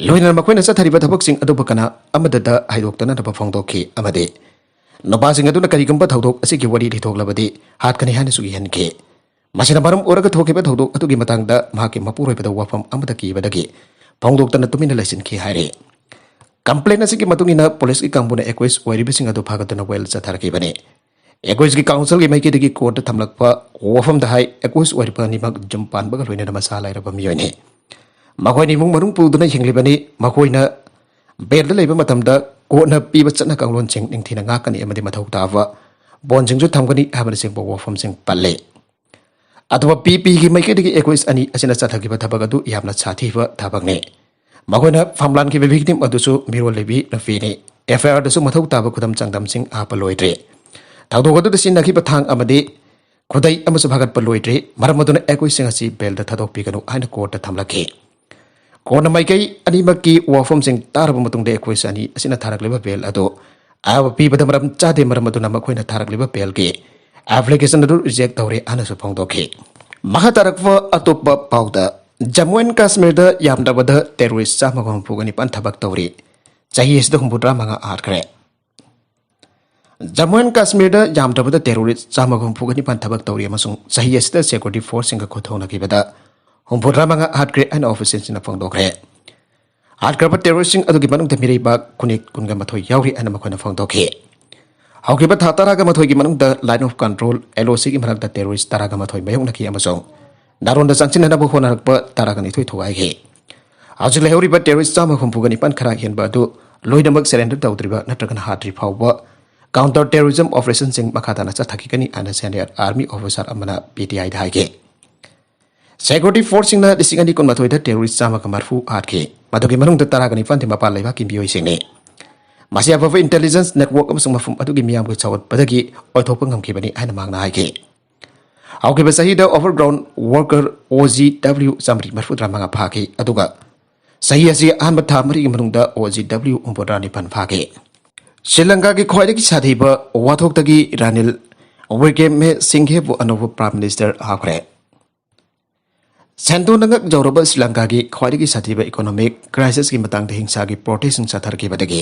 ꯂꯣꯏꯅꯅ ꯃꯈꯣꯏꯅ ꯆꯠꯊꯔꯤꯕ ꯊꯕꯛꯁꯤꯡ ꯑꯗꯨꯕꯨ ꯀꯅꯥ ꯑꯃꯗꯗ ꯍꯥꯏꯗꯣꯛꯇꯅꯅꯕ ꯐꯣꯡꯗꯣꯛꯈꯤ ꯑꯃꯗꯤ ꯅꯨꯄꯥꯁꯤꯡ ꯑꯗꯨꯅ ꯀꯔꯤꯒꯨꯝꯕ ꯊꯧꯗꯣꯛ ꯑꯁꯤꯒꯤ ꯋꯥꯔꯤ ꯂꯤꯊꯣꯛꯂꯕꯗꯤ ꯍꯥꯠꯀꯅꯤ ꯍꯥꯏꯅꯁꯨ ꯀꯤꯍꯟꯈꯤ꯫ ꯃꯁꯤꯅ ꯃꯔꯝ ꯑꯣꯏꯔꯒ ꯊꯣꯛꯈꯤꯕ ꯊꯧꯗꯣꯛ ꯑꯗꯨꯒꯤ ꯃꯇꯥꯡꯗ ꯃꯍꯥꯛꯀꯤ ꯃꯄꯨꯔꯣꯏꯕꯗ ꯋꯥꯐꯝ ꯑꯃꯗ ꯀꯤꯕꯗꯒꯤ ꯐꯣꯡꯗꯣꯛꯇꯅ ꯇꯨꯃꯤꯟꯅ ꯂꯩꯁꯤꯟꯈꯤ ꯍꯥꯏꯔꯤ꯫ ꯀꯝꯄ꯭ꯂꯦꯟ ꯑꯁꯤꯒꯤ ꯃꯇꯨꯡ ꯏꯟꯅ ꯄꯨꯂꯤꯁꯀꯤ ꯀꯥꯡꯕꯨꯅ ꯑꯦꯀ꯭ꯌꯨꯁ ꯑꯣꯏꯔꯤꯕꯁꯤꯡ ꯑꯗꯨ ꯐꯥꯒꯠꯇꯨꯅ ꯋꯦꯜ ꯆꯠꯊꯔꯛꯈꯤꯕꯅꯤ꯫ ꯑꯦꯀ꯭ꯌꯨꯁꯀꯤ ꯀꯥꯎꯟꯁꯤꯜꯒꯤ ꯃꯥꯏꯀꯩꯗꯒꯤ ꯀꯣꯔꯠꯇ ꯊꯝꯂꯛꯄ ꯋꯥꯐꯝꯗ ꯍꯥꯏ, ꯑꯦꯀ꯭ꯌꯨꯁ ꯑꯣꯏꯔꯤꯕ ꯑꯅꯤꯃꯛ ꯌꯨꯝ ꯄꯥꯟꯕꯒ ꯂꯣꯏꯅꯅ ꯃꯁꯥ ꯂꯩꯔꯕ ꯃꯤꯑꯣꯏꯅꯤ꯫ ꯃꯈꯣꯏꯅ ꯏꯃꯨꯡ ꯃꯅꯨꯡ ꯄꯨꯗꯨꯅ ꯍꯤꯡꯂꯤꯕꯅꯤ꯫ ꯃꯈꯣꯏꯅ ꯕꯦꯜꯗ ꯂꯩꯕ ꯃꯇꯝꯗ ꯀꯣꯔꯠꯅ ꯄꯤꯕ ꯆꯠꯅ ꯀꯥꯡꯂꯣꯟꯁꯤꯡ ꯅꯤꯡꯊꯤꯅ ꯉꯥꯛꯀꯅꯤ ꯑꯃꯗꯤ ꯃꯊꯧ ꯇꯥꯕ ꯕꯣꯟꯁꯤꯡꯁꯨ ꯊꯝꯒꯅꯤ ꯍꯥꯏꯕꯅꯆꯤꯡꯕ ꯋꯥꯐꯝꯁꯤꯡ ꯄꯜꯂꯤ꯫ ꯑꯗꯨꯒ ꯄꯤ ꯄꯤꯒꯤ ꯃꯥꯏꯀꯩꯗꯒꯤ ꯑꯦꯀ꯭ꯌꯨꯁ ꯑꯅꯤ ꯑꯁꯤꯅ ꯆꯠꯊꯈꯤꯕ ꯊꯕꯛ ꯑꯗꯨ ꯌꯥꯝꯅ ꯁꯥꯊꯤꯕ ꯊꯕꯛꯅꯤ꯫ ꯃꯈꯣꯏꯅ ꯐꯝꯂꯥꯟꯈꯤꯕ ꯚꯤꯛꯇꯤꯝ ꯑꯗꯨꯁꯨ ꯃꯤꯔꯣꯜꯂꯤꯕꯤ ꯅꯨꯄꯤꯅꯤ꯫ ꯑꯦꯐ ꯑꯥꯏ ꯑꯥꯔꯗꯁꯨ ꯃꯊꯧ ꯇꯥꯕ ꯈꯨꯗꯝ ꯆꯥꯡꯗꯝꯁꯤꯡ ꯍꯥꯞꯄ ꯂꯣꯏꯗ꯭ꯔꯤ꯫ ꯊꯧꯗꯣꯛ ꯑꯗꯨꯗ ꯁꯤꯖꯤꯟꯅꯈꯤꯕ ꯊꯥꯡ ꯑꯃꯗꯤ ꯈꯨꯗꯩ ꯑꯃꯁꯨ ꯐꯥꯒꯠꯄ ꯂꯣꯏꯗ꯭ꯔꯤ꯫ ꯃꯔꯝ ꯑꯗꯨꯅ ꯑꯦꯀ꯭ꯌꯨꯁꯁꯤꯡ ꯑꯁꯤ ꯕꯦꯜꯗ ꯊꯥꯗꯣꯛꯄꯤꯒꯅꯨ ꯍꯥꯏꯅ ꯀꯣꯔꯠꯇ ꯊꯝꯂꯛꯈꯤ꯫ ꯀꯣꯔꯠꯅ ꯃꯥꯏꯀꯩ ꯑꯅꯤꯃꯛꯀꯤ ꯋꯥꯐꯝꯁꯤꯡ ꯇꯥꯔꯕ ꯃꯇꯨꯡꯗ ꯑꯦꯀ꯭ꯌꯨꯁ ꯑꯅꯤ ꯑꯁꯤꯅ ꯊꯥꯔꯛꯂꯤꯕ ꯕꯦꯜ ꯑꯗꯨ ꯑꯌꯥꯕ ꯄꯤꯕꯗ ꯃꯔꯝ ꯆꯥꯗꯦ, ꯃꯔꯝ ꯑꯗꯨꯅ ꯃꯈꯣꯏꯅ ꯊꯥꯔꯛꯂꯤꯕ ꯕꯦꯜꯒꯤ ꯑꯦꯄ꯭ꯂꯤꯀꯦꯁꯟ ꯑꯗꯨ ꯔꯤꯖꯦꯛ ꯇꯧꯔꯦ ꯍꯥꯏꯅꯁꯨ ꯐꯣꯡꯗꯣꯛꯈꯤ꯫ ꯃꯈꯥ ꯇꯥꯔꯛꯄ ꯑꯇꯣꯞꯄ ꯄꯥꯎꯗ, ꯖꯝꯃꯨ ꯑꯦꯟ ꯀꯥꯁꯃꯤꯔꯗ ꯌꯥꯝꯗ꯭ꯔꯕꯗ ꯇꯦꯔꯣꯔꯤꯁ ꯆꯥꯝꯃꯒ ꯍꯨꯝꯐꯨꯒ ꯅꯤꯄꯥꯟ ꯊꯕꯛ ꯇꯧꯔꯤ꯫ ꯆꯍꯤ ꯑꯁꯤꯗ ꯍꯨꯝꯐꯨꯇꯔꯥ ꯃꯉꯥ ꯍꯥꯠꯈ꯭ꯔꯦ꯫ ꯖꯝꯃꯨ ꯑꯦꯟ ꯀꯥꯁꯃꯤꯔꯗ ꯌꯥꯝꯗ꯭ꯔꯕꯗ ꯇꯦꯔꯣꯔꯤꯁ ꯆꯥꯝꯃꯒ ꯍꯨꯝꯐꯨꯒ ꯅꯤꯄꯥꯟ ꯊꯕꯛ ꯇꯧꯔꯤ ꯑꯃꯁꯨꯡ ꯆꯍꯤ ꯑꯁꯤꯗ ꯁꯦꯀ꯭ꯌꯨꯔꯤꯇꯤ ꯐꯣꯔꯁꯁꯤꯡꯒ ꯈꯨꯠꯊꯣꯛꯅꯈꯤꯕꯗ ꯍꯨꯝꯐꯨꯇꯔꯥ ꯃꯉꯥ ꯍꯥꯠꯈ꯭ꯔꯦ ꯍꯥꯏꯅ ꯑꯣꯐꯤꯁꯤꯌꯦꯜꯁꯤꯡꯅ ꯐꯣꯡꯗꯣꯛꯈ꯭ꯔꯦ꯫ ꯍꯥꯠꯈ꯭ꯔꯕ ꯇꯦꯔꯣꯔꯤꯁꯁꯤꯡ ꯑꯗꯨꯒꯤ ꯃꯅꯨꯡꯗ ꯃꯤꯔꯩꯕꯥꯛ ꯈꯨꯟꯅꯤꯛ ꯀꯨꯟꯒ ꯃꯥꯊꯣꯏ ꯌꯥꯎꯔꯤ ꯍꯥꯏꯅ ꯃꯈꯣꯏꯅ ꯐꯣꯡꯗꯣꯛꯈꯤ꯫ ꯍꯧꯈꯤꯕ ꯊꯥ ꯇꯔꯥꯒ ꯃꯥꯊꯣꯏꯒꯤ ꯃꯅꯨꯡꯗ ꯂꯥꯏꯟ ꯑꯣꯐ ꯀꯟꯇ꯭ꯔꯣꯜ, ꯑꯦꯜ ꯑꯣ ꯁꯤꯒꯤ ꯃꯔꯛꯇ ꯇꯦꯔꯣꯔꯤꯁ ꯇꯔꯥꯒ ꯃꯥꯊꯣꯏ ꯃꯥꯌꯣꯛꯅꯈꯤ ꯑꯃꯁꯨꯡ ꯅꯥꯔꯣꯟꯗ ꯆꯪꯁꯤꯟꯅꯅꯕ ꯍꯣꯠꯅꯔꯛꯄ ꯇꯔꯥꯒ ꯅꯤꯊꯣꯏ ꯊꯨꯒꯥꯏꯈꯤ꯫ ꯍꯧꯖꯤꯛ ꯂꯩꯍꯧꯔꯤꯕ ꯇꯦꯔꯣꯔꯤꯁ ꯆꯥꯝꯃ ꯍꯨꯝꯐꯨꯒ ꯅꯤꯄꯥꯟ ꯈꯔ ꯍꯦꯟꯕ ꯑꯗꯨ ꯂꯣꯏꯅꯃꯛ ꯁꯔꯦꯟꯗꯔ ꯇꯧꯗ꯭ꯔꯤꯕ ꯅꯠꯇ꯭ꯔꯒꯅ ꯍꯥꯠꯇ꯭ꯔꯤ ꯐꯥꯎꯕ ꯀꯥꯎꯟꯇꯔ ꯇꯦꯔꯣꯔꯤꯖꯝ ꯑꯣꯄꯔꯦꯁꯟꯁꯤꯡ ꯃꯈꯥ ꯇꯥꯅ ꯆꯠꯊꯈꯤꯒꯅꯤ ꯍꯥꯏꯅ ꯁꯦꯅꯤꯌꯔ ꯑꯥꯔꯃꯤ ꯑꯣꯐꯤꯁꯥꯔ ꯑꯃꯅ ꯄꯤ ꯇꯤ ꯑꯥꯏꯗ ꯍꯥꯏꯈꯤ꯫ ꯁꯦꯀ꯭ꯌꯨꯔꯤꯇꯤ ꯐꯣꯔꯁꯁꯤꯡꯅ ꯂꯤꯁꯤꯡ ꯑꯅꯤ ꯀꯨꯟꯃꯥꯊꯣꯏꯗ ꯇꯦꯔꯣꯔꯤꯁ ꯆꯥꯝꯃꯒ ꯃꯔꯤꯐꯨ ꯍꯥꯠꯈꯤ꯫ ꯃꯗꯨꯒꯤ ꯃꯅꯨꯡꯗ ꯇꯔꯥꯒ ꯅꯤꯄꯥꯟꯗꯤ ꯃꯄꯥꯟ ꯂꯩꯕꯥꯛꯀꯤ ꯃꯤꯑꯣꯏꯁꯤꯡꯅꯤ꯫ ꯃꯁꯤ ꯑꯐꯕ ꯏꯟꯇꯦꯂꯤꯖꯦꯟꯁ ꯅꯦꯠꯋꯥꯔꯛ ꯑꯃꯁꯨꯡ ꯃꯐꯝ ꯑꯗꯨꯒꯤ ꯃꯤꯌꯥꯝꯒꯤ ꯆꯥꯎꯈꯠꯄꯗꯒꯤ ꯑꯣꯏꯊꯣꯛꯄ ꯉꯝꯈꯤꯕꯅꯤ ꯍꯥꯏꯅ ꯃꯍꯥꯛꯅ ꯍꯥꯏꯈꯤ꯫ ꯍꯧꯈꯤꯕ ꯆꯍꯤꯗ ꯑꯣꯚꯔꯒ꯭ꯔꯥꯎꯟ ꯋꯥꯔꯀꯔ ꯑꯣ ꯖꯤ ꯗꯕ꯭ꯂꯤꯌꯨ ꯆꯥꯃꯔꯤ ꯃꯔꯤꯐꯨꯇꯔꯥ ꯃꯉꯥ ꯐꯥꯈꯤ, ꯑꯗꯨꯒ ꯆꯍꯤ ꯑꯁꯤ ꯑꯍꯥꯟꯕ ꯊꯥ ꯃꯔꯤꯒꯤ ꯃꯅꯨꯡꯗ ꯑꯣ ꯖꯤ ꯗꯕ꯭ꯂꯤꯌꯨ ꯍꯨꯝꯐꯨꯇꯔꯥ ꯅꯤꯄꯥꯟ ꯐꯥꯈꯤ꯫ ꯁ꯭ꯔꯤ ꯂꯪꯀꯥꯒꯤ ꯈ꯭ꯋꯥꯏꯗꯒꯤ ꯁꯥꯊꯤꯕ ꯋꯥꯊꯣꯛꯇꯒꯤ ꯔꯥꯅꯤꯜ ꯋꯤꯀ꯭ꯔꯦꯃꯦ ꯁꯤꯡꯘꯦꯕꯨ ꯑꯅꯧꯕ ꯄ꯭ꯔꯥꯏꯝ ꯃꯤꯅꯤꯁꯇꯔ ꯍꯥꯞꯈ꯭ꯔꯦ꯫ ꯁꯦꯟꯗꯣꯟꯅ ꯉꯛ ꯌꯧꯔꯕ ꯁ꯭ꯔꯤ ꯂꯪꯀꯥꯒꯤ ꯈ꯭ꯋꯥꯏꯗꯒꯤ ꯁꯥꯊꯤꯕ ꯏꯀꯣꯅꯣꯃꯤꯛ ꯀ꯭ꯔꯥꯏꯁꯤꯁꯀꯤ ꯃꯇꯥꯡꯗ ꯍꯤꯡꯁꯥꯒꯤ ꯄ꯭ꯔꯣꯇꯦꯁꯁꯤꯡ ꯆꯠꯊꯔꯛꯈꯤꯕꯗꯒꯤ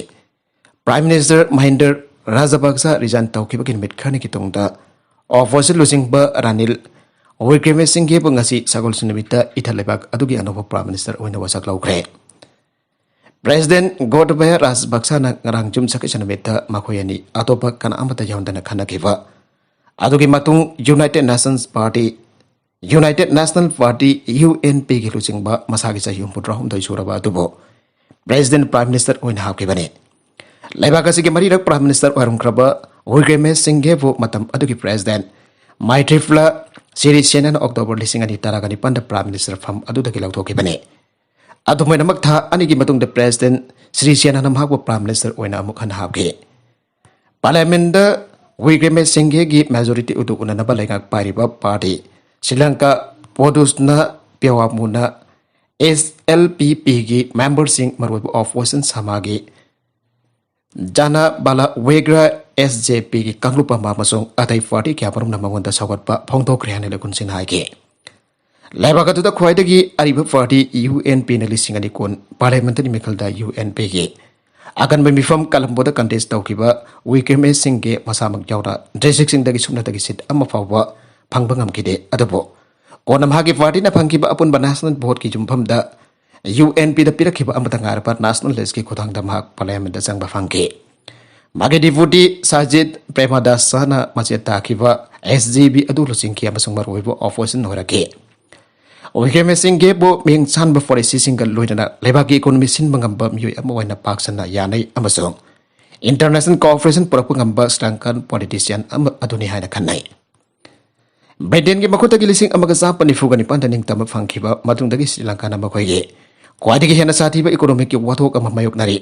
ꯄ꯭ꯔꯥꯏꯝ ꯃꯤꯅꯤꯁꯇꯔ ꯃꯍꯤꯟꯗꯔ ꯔꯥꯖꯥꯄꯛꯁꯥ ꯔꯤꯖꯥꯏꯟ ꯇꯧꯈꯤꯕꯒꯤ ꯅꯨꯃꯤꯠ ꯈꯔꯅꯤꯒꯤ ꯇꯨꯡꯗ ꯑꯣꯄꯣꯖꯤꯁꯟ ꯂꯨꯆꯤꯡꯕ ꯔꯥꯅꯤꯜ ꯋꯤꯀ꯭ꯔꯦꯃꯦꯁꯤꯡꯒꯦꯕꯨ ꯉꯁꯤ ꯁꯒꯣꯜꯁꯦꯟ ꯅꯨꯃꯤꯠꯇ ꯏꯊ ꯂꯩꯕꯥꯛ ꯑꯗꯨꯒꯤ ꯑꯅꯧꯕ Prime Minister ꯑꯣꯏꯅ ꯋꯥꯁꯛ ꯂꯧꯈ꯭ꯔꯦ꯫ President ꯒꯣꯇꯕꯌꯥ ꯔꯥꯖꯄꯛꯁꯥꯅ ꯉꯔꯥꯡ ꯌꯨꯝꯁꯀꯩꯁ ꯅꯨꯃꯤꯠꯇ ꯃꯈꯣꯏ ꯑꯅꯤ ꯑꯇꯣꯞꯄ ꯀꯅꯥ ꯑꯃꯠꯇ ꯌꯥꯎꯍꯟꯗꯅ ꯈꯟꯅꯈꯤꯕ꯫ ꯑꯗꯨꯒꯤ ꯃꯇꯨꯡ United National Party, United National Party, U N P ꯒꯤ ꯂꯨꯆꯤꯡꯕ ꯃꯁꯥꯒꯤ ꯆꯍꯤ ꯍꯨꯝꯐꯨꯇꯔꯥꯍꯨꯝꯗꯣꯏ ꯁꯨꯔꯕ ꯑꯗꯨꯕꯨ President Prime Minister ꯑꯣꯏꯅ ꯍꯥꯞꯈꯤꯕꯅꯤ꯫ ꯂꯩꯕꯥꯛ ꯑꯁꯤꯒꯤ ꯃꯔꯤꯔꯛ Prime Minister ꯑꯣꯏꯔꯝꯈ꯭ꯔꯕ ꯋꯤꯀ꯭ꯔꯦꯃꯦꯁꯤꯡꯒꯦꯕꯨ ꯃꯇꯝ ꯑꯗꯨꯒꯤ President ꯃꯥꯏꯊ꯭ꯔꯤꯄꯂ ꯁꯤꯔꯤꯁꯦꯅꯅ October ꯂꯤꯁꯤꯡ ꯑꯅꯤ ꯇꯔꯥꯒ ꯅꯤꯄꯥꯟꯗ Prime Minister ꯐꯝ ꯑꯗꯨꯗꯒꯤ ꯂꯧꯊꯣꯛꯈꯤꯕꯅꯤ꯫ ꯑꯗꯨꯝ ꯑꯣꯏꯅꯃꯛ, ꯊꯥ ꯑꯅꯤꯒꯤ ꯃꯇꯨꯡꯗ President ꯁꯤꯔꯤꯁꯦꯅꯅ ꯃꯍꯥꯛꯄꯨ Prime Minister ꯑꯣꯏꯅ ꯑꯃꯨꯛ ꯍꯟꯅ ꯍꯥꯞꯈꯤ꯫ Parliamentꯗ ꯋꯤꯀ꯭ꯔꯦꯃꯦꯁꯤꯡꯒꯦꯒꯤ majority ꯑꯗꯨ ꯎꯅꯅꯕ ꯂꯩꯉꯥꯛ ꯄꯥꯏꯔꯤꯕ party Shri Lanka ꯄꯣꯗꯨꯁꯅ ꯄꯦꯋꯥꯃꯨꯅ S L P Pꯒꯤ memberꯁꯤꯡ, ꯃꯔꯨꯑꯣꯏꯕ opposition ꯁꯃꯥꯒꯤ ꯖꯅ ꯕꯂ ꯋꯦꯒ꯭ꯔ S J Pꯒꯤ ꯀꯥꯡꯂꯨꯞ ꯑꯃ ꯑꯃꯁꯨꯡ ꯑꯇꯩ party ꯀꯌꯥꯃꯔꯨꯝꯅ ꯃꯉꯣꯟꯗ ꯁꯧꯒꯠꯄ ꯐꯣꯡꯗꯣꯛꯈ꯭ꯔꯦ ꯍꯥꯏꯅ ꯂꯩꯈꯨꯟꯁꯤꯡꯅ ꯍꯥꯏꯈꯤ꯫ ꯂꯩꯕꯥꯛ ꯑꯗꯨꯗ ꯈ꯭ꯋꯥꯏꯗꯒꯤ ꯑꯔꯤꯕ party U N Pꯅ ꯂꯤꯁꯤꯡ ꯑꯅꯤ ꯀꯨꯟ Parliamentary ꯃꯤꯈꯜꯗ U N Pꯒꯤ ꯑꯀꯟꯕ ꯃꯤꯐꯝ ꯀꯂꯝꯕꯣꯗ contest ꯇꯧꯈꯤꯕ ꯋꯤꯀ꯭ꯔꯦꯃꯦꯁꯤꯡꯒꯦ ꯃꯁꯥꯃꯛ ꯌꯥꯎꯅ districtꯁꯤꯡꯗꯒꯤ ꯁꯨꯞꯅꯇꯒꯤ seat ꯑꯃ ꯐꯥꯎꯕ ꯐꯪꯕ ꯉꯝꯈꯤꯗꯦ꯫ ꯑꯗꯨꯕꯨ ꯀꯣꯟꯅ ꯃꯍꯥꯛꯀꯤ partyꯅ ꯐꯪꯈꯤꯕ ꯑꯄꯨꯟꯕ national voteꯀꯤ ꯌꯨꯝꯐꯝꯗ U N Pꯗ ꯄꯤꯔꯛꯈꯤꯕ ꯑꯃꯠꯇ ꯉꯥꯏꯔꯕ national listꯀꯤ ꯈꯨꯠꯊꯥꯡꯗ ꯃꯍꯥꯛ Parliamentꯇ ꯆꯪꯕ ꯐꯪꯈꯤ꯫ ꯃꯥꯒꯤ deputy ꯁꯥꯖꯤꯗ ꯄ꯭ꯔꯦꯃꯗꯥꯁꯅ ꯃꯆꯦꯠ ꯇꯥꯈꯤꯕ S G B ꯑꯗꯨ ꯂꯨꯆꯤꯡꯈꯤ ꯑꯃꯁꯨꯡ ꯃꯔꯨꯑꯣꯏꯕ opposition ꯑꯣꯏꯔꯛꯈꯤ꯫ ꯋꯤꯀ꯭ꯔꯦꯃꯦꯁꯤꯡꯒꯦꯕꯨ ꯃꯤꯡ ꯆꯥꯟꯕ policyꯁꯤꯡꯒ ꯂꯣꯏꯅꯅ ꯂꯩꯕꯥꯛꯀꯤ economy ꯁꯤꯟꯕ ꯉꯝꯕ ꯃꯤꯑꯣꯏ ꯑꯃ ꯑꯣꯏꯅ ꯄꯥꯛ ꯁꯟꯅ ꯌꯥꯅꯩ ꯑꯃꯁꯨꯡ international cooperation ꯄꯨꯔꯛꯄ ꯉꯝꯕ Sri Lankan politician ꯑꯃ ꯑꯗꯨꯅꯤ ꯍꯥꯏꯅ ꯈꯟꯅꯩ꯫ ꯕ꯭ꯔꯤꯇꯦꯟꯒꯤ ꯃꯈꯨꯠꯇꯒꯤ ꯂꯤꯁꯤꯡ ꯑꯃꯒ ꯆꯥꯃꯥꯄꯟ ꯅꯤꯐꯨꯒ ꯅꯤꯄꯥꯟꯗ ꯅꯤꯡꯇꯝꯕ ꯐꯪꯈꯤꯕ ꯃꯇꯨꯡꯗꯒꯤ ꯁ꯭ꯔꯤ ꯂꯪꯀꯥꯅ ꯃꯈꯣꯏꯒꯤ ꯈ꯭ꯋꯥꯏꯗꯒꯤ ꯍꯦꯟꯅ ꯁꯥꯊꯤꯕ economicꯀꯤ ꯋꯥꯊꯣꯛ ꯑꯃ ꯃꯥꯌꯣꯛꯅꯔꯤ꯫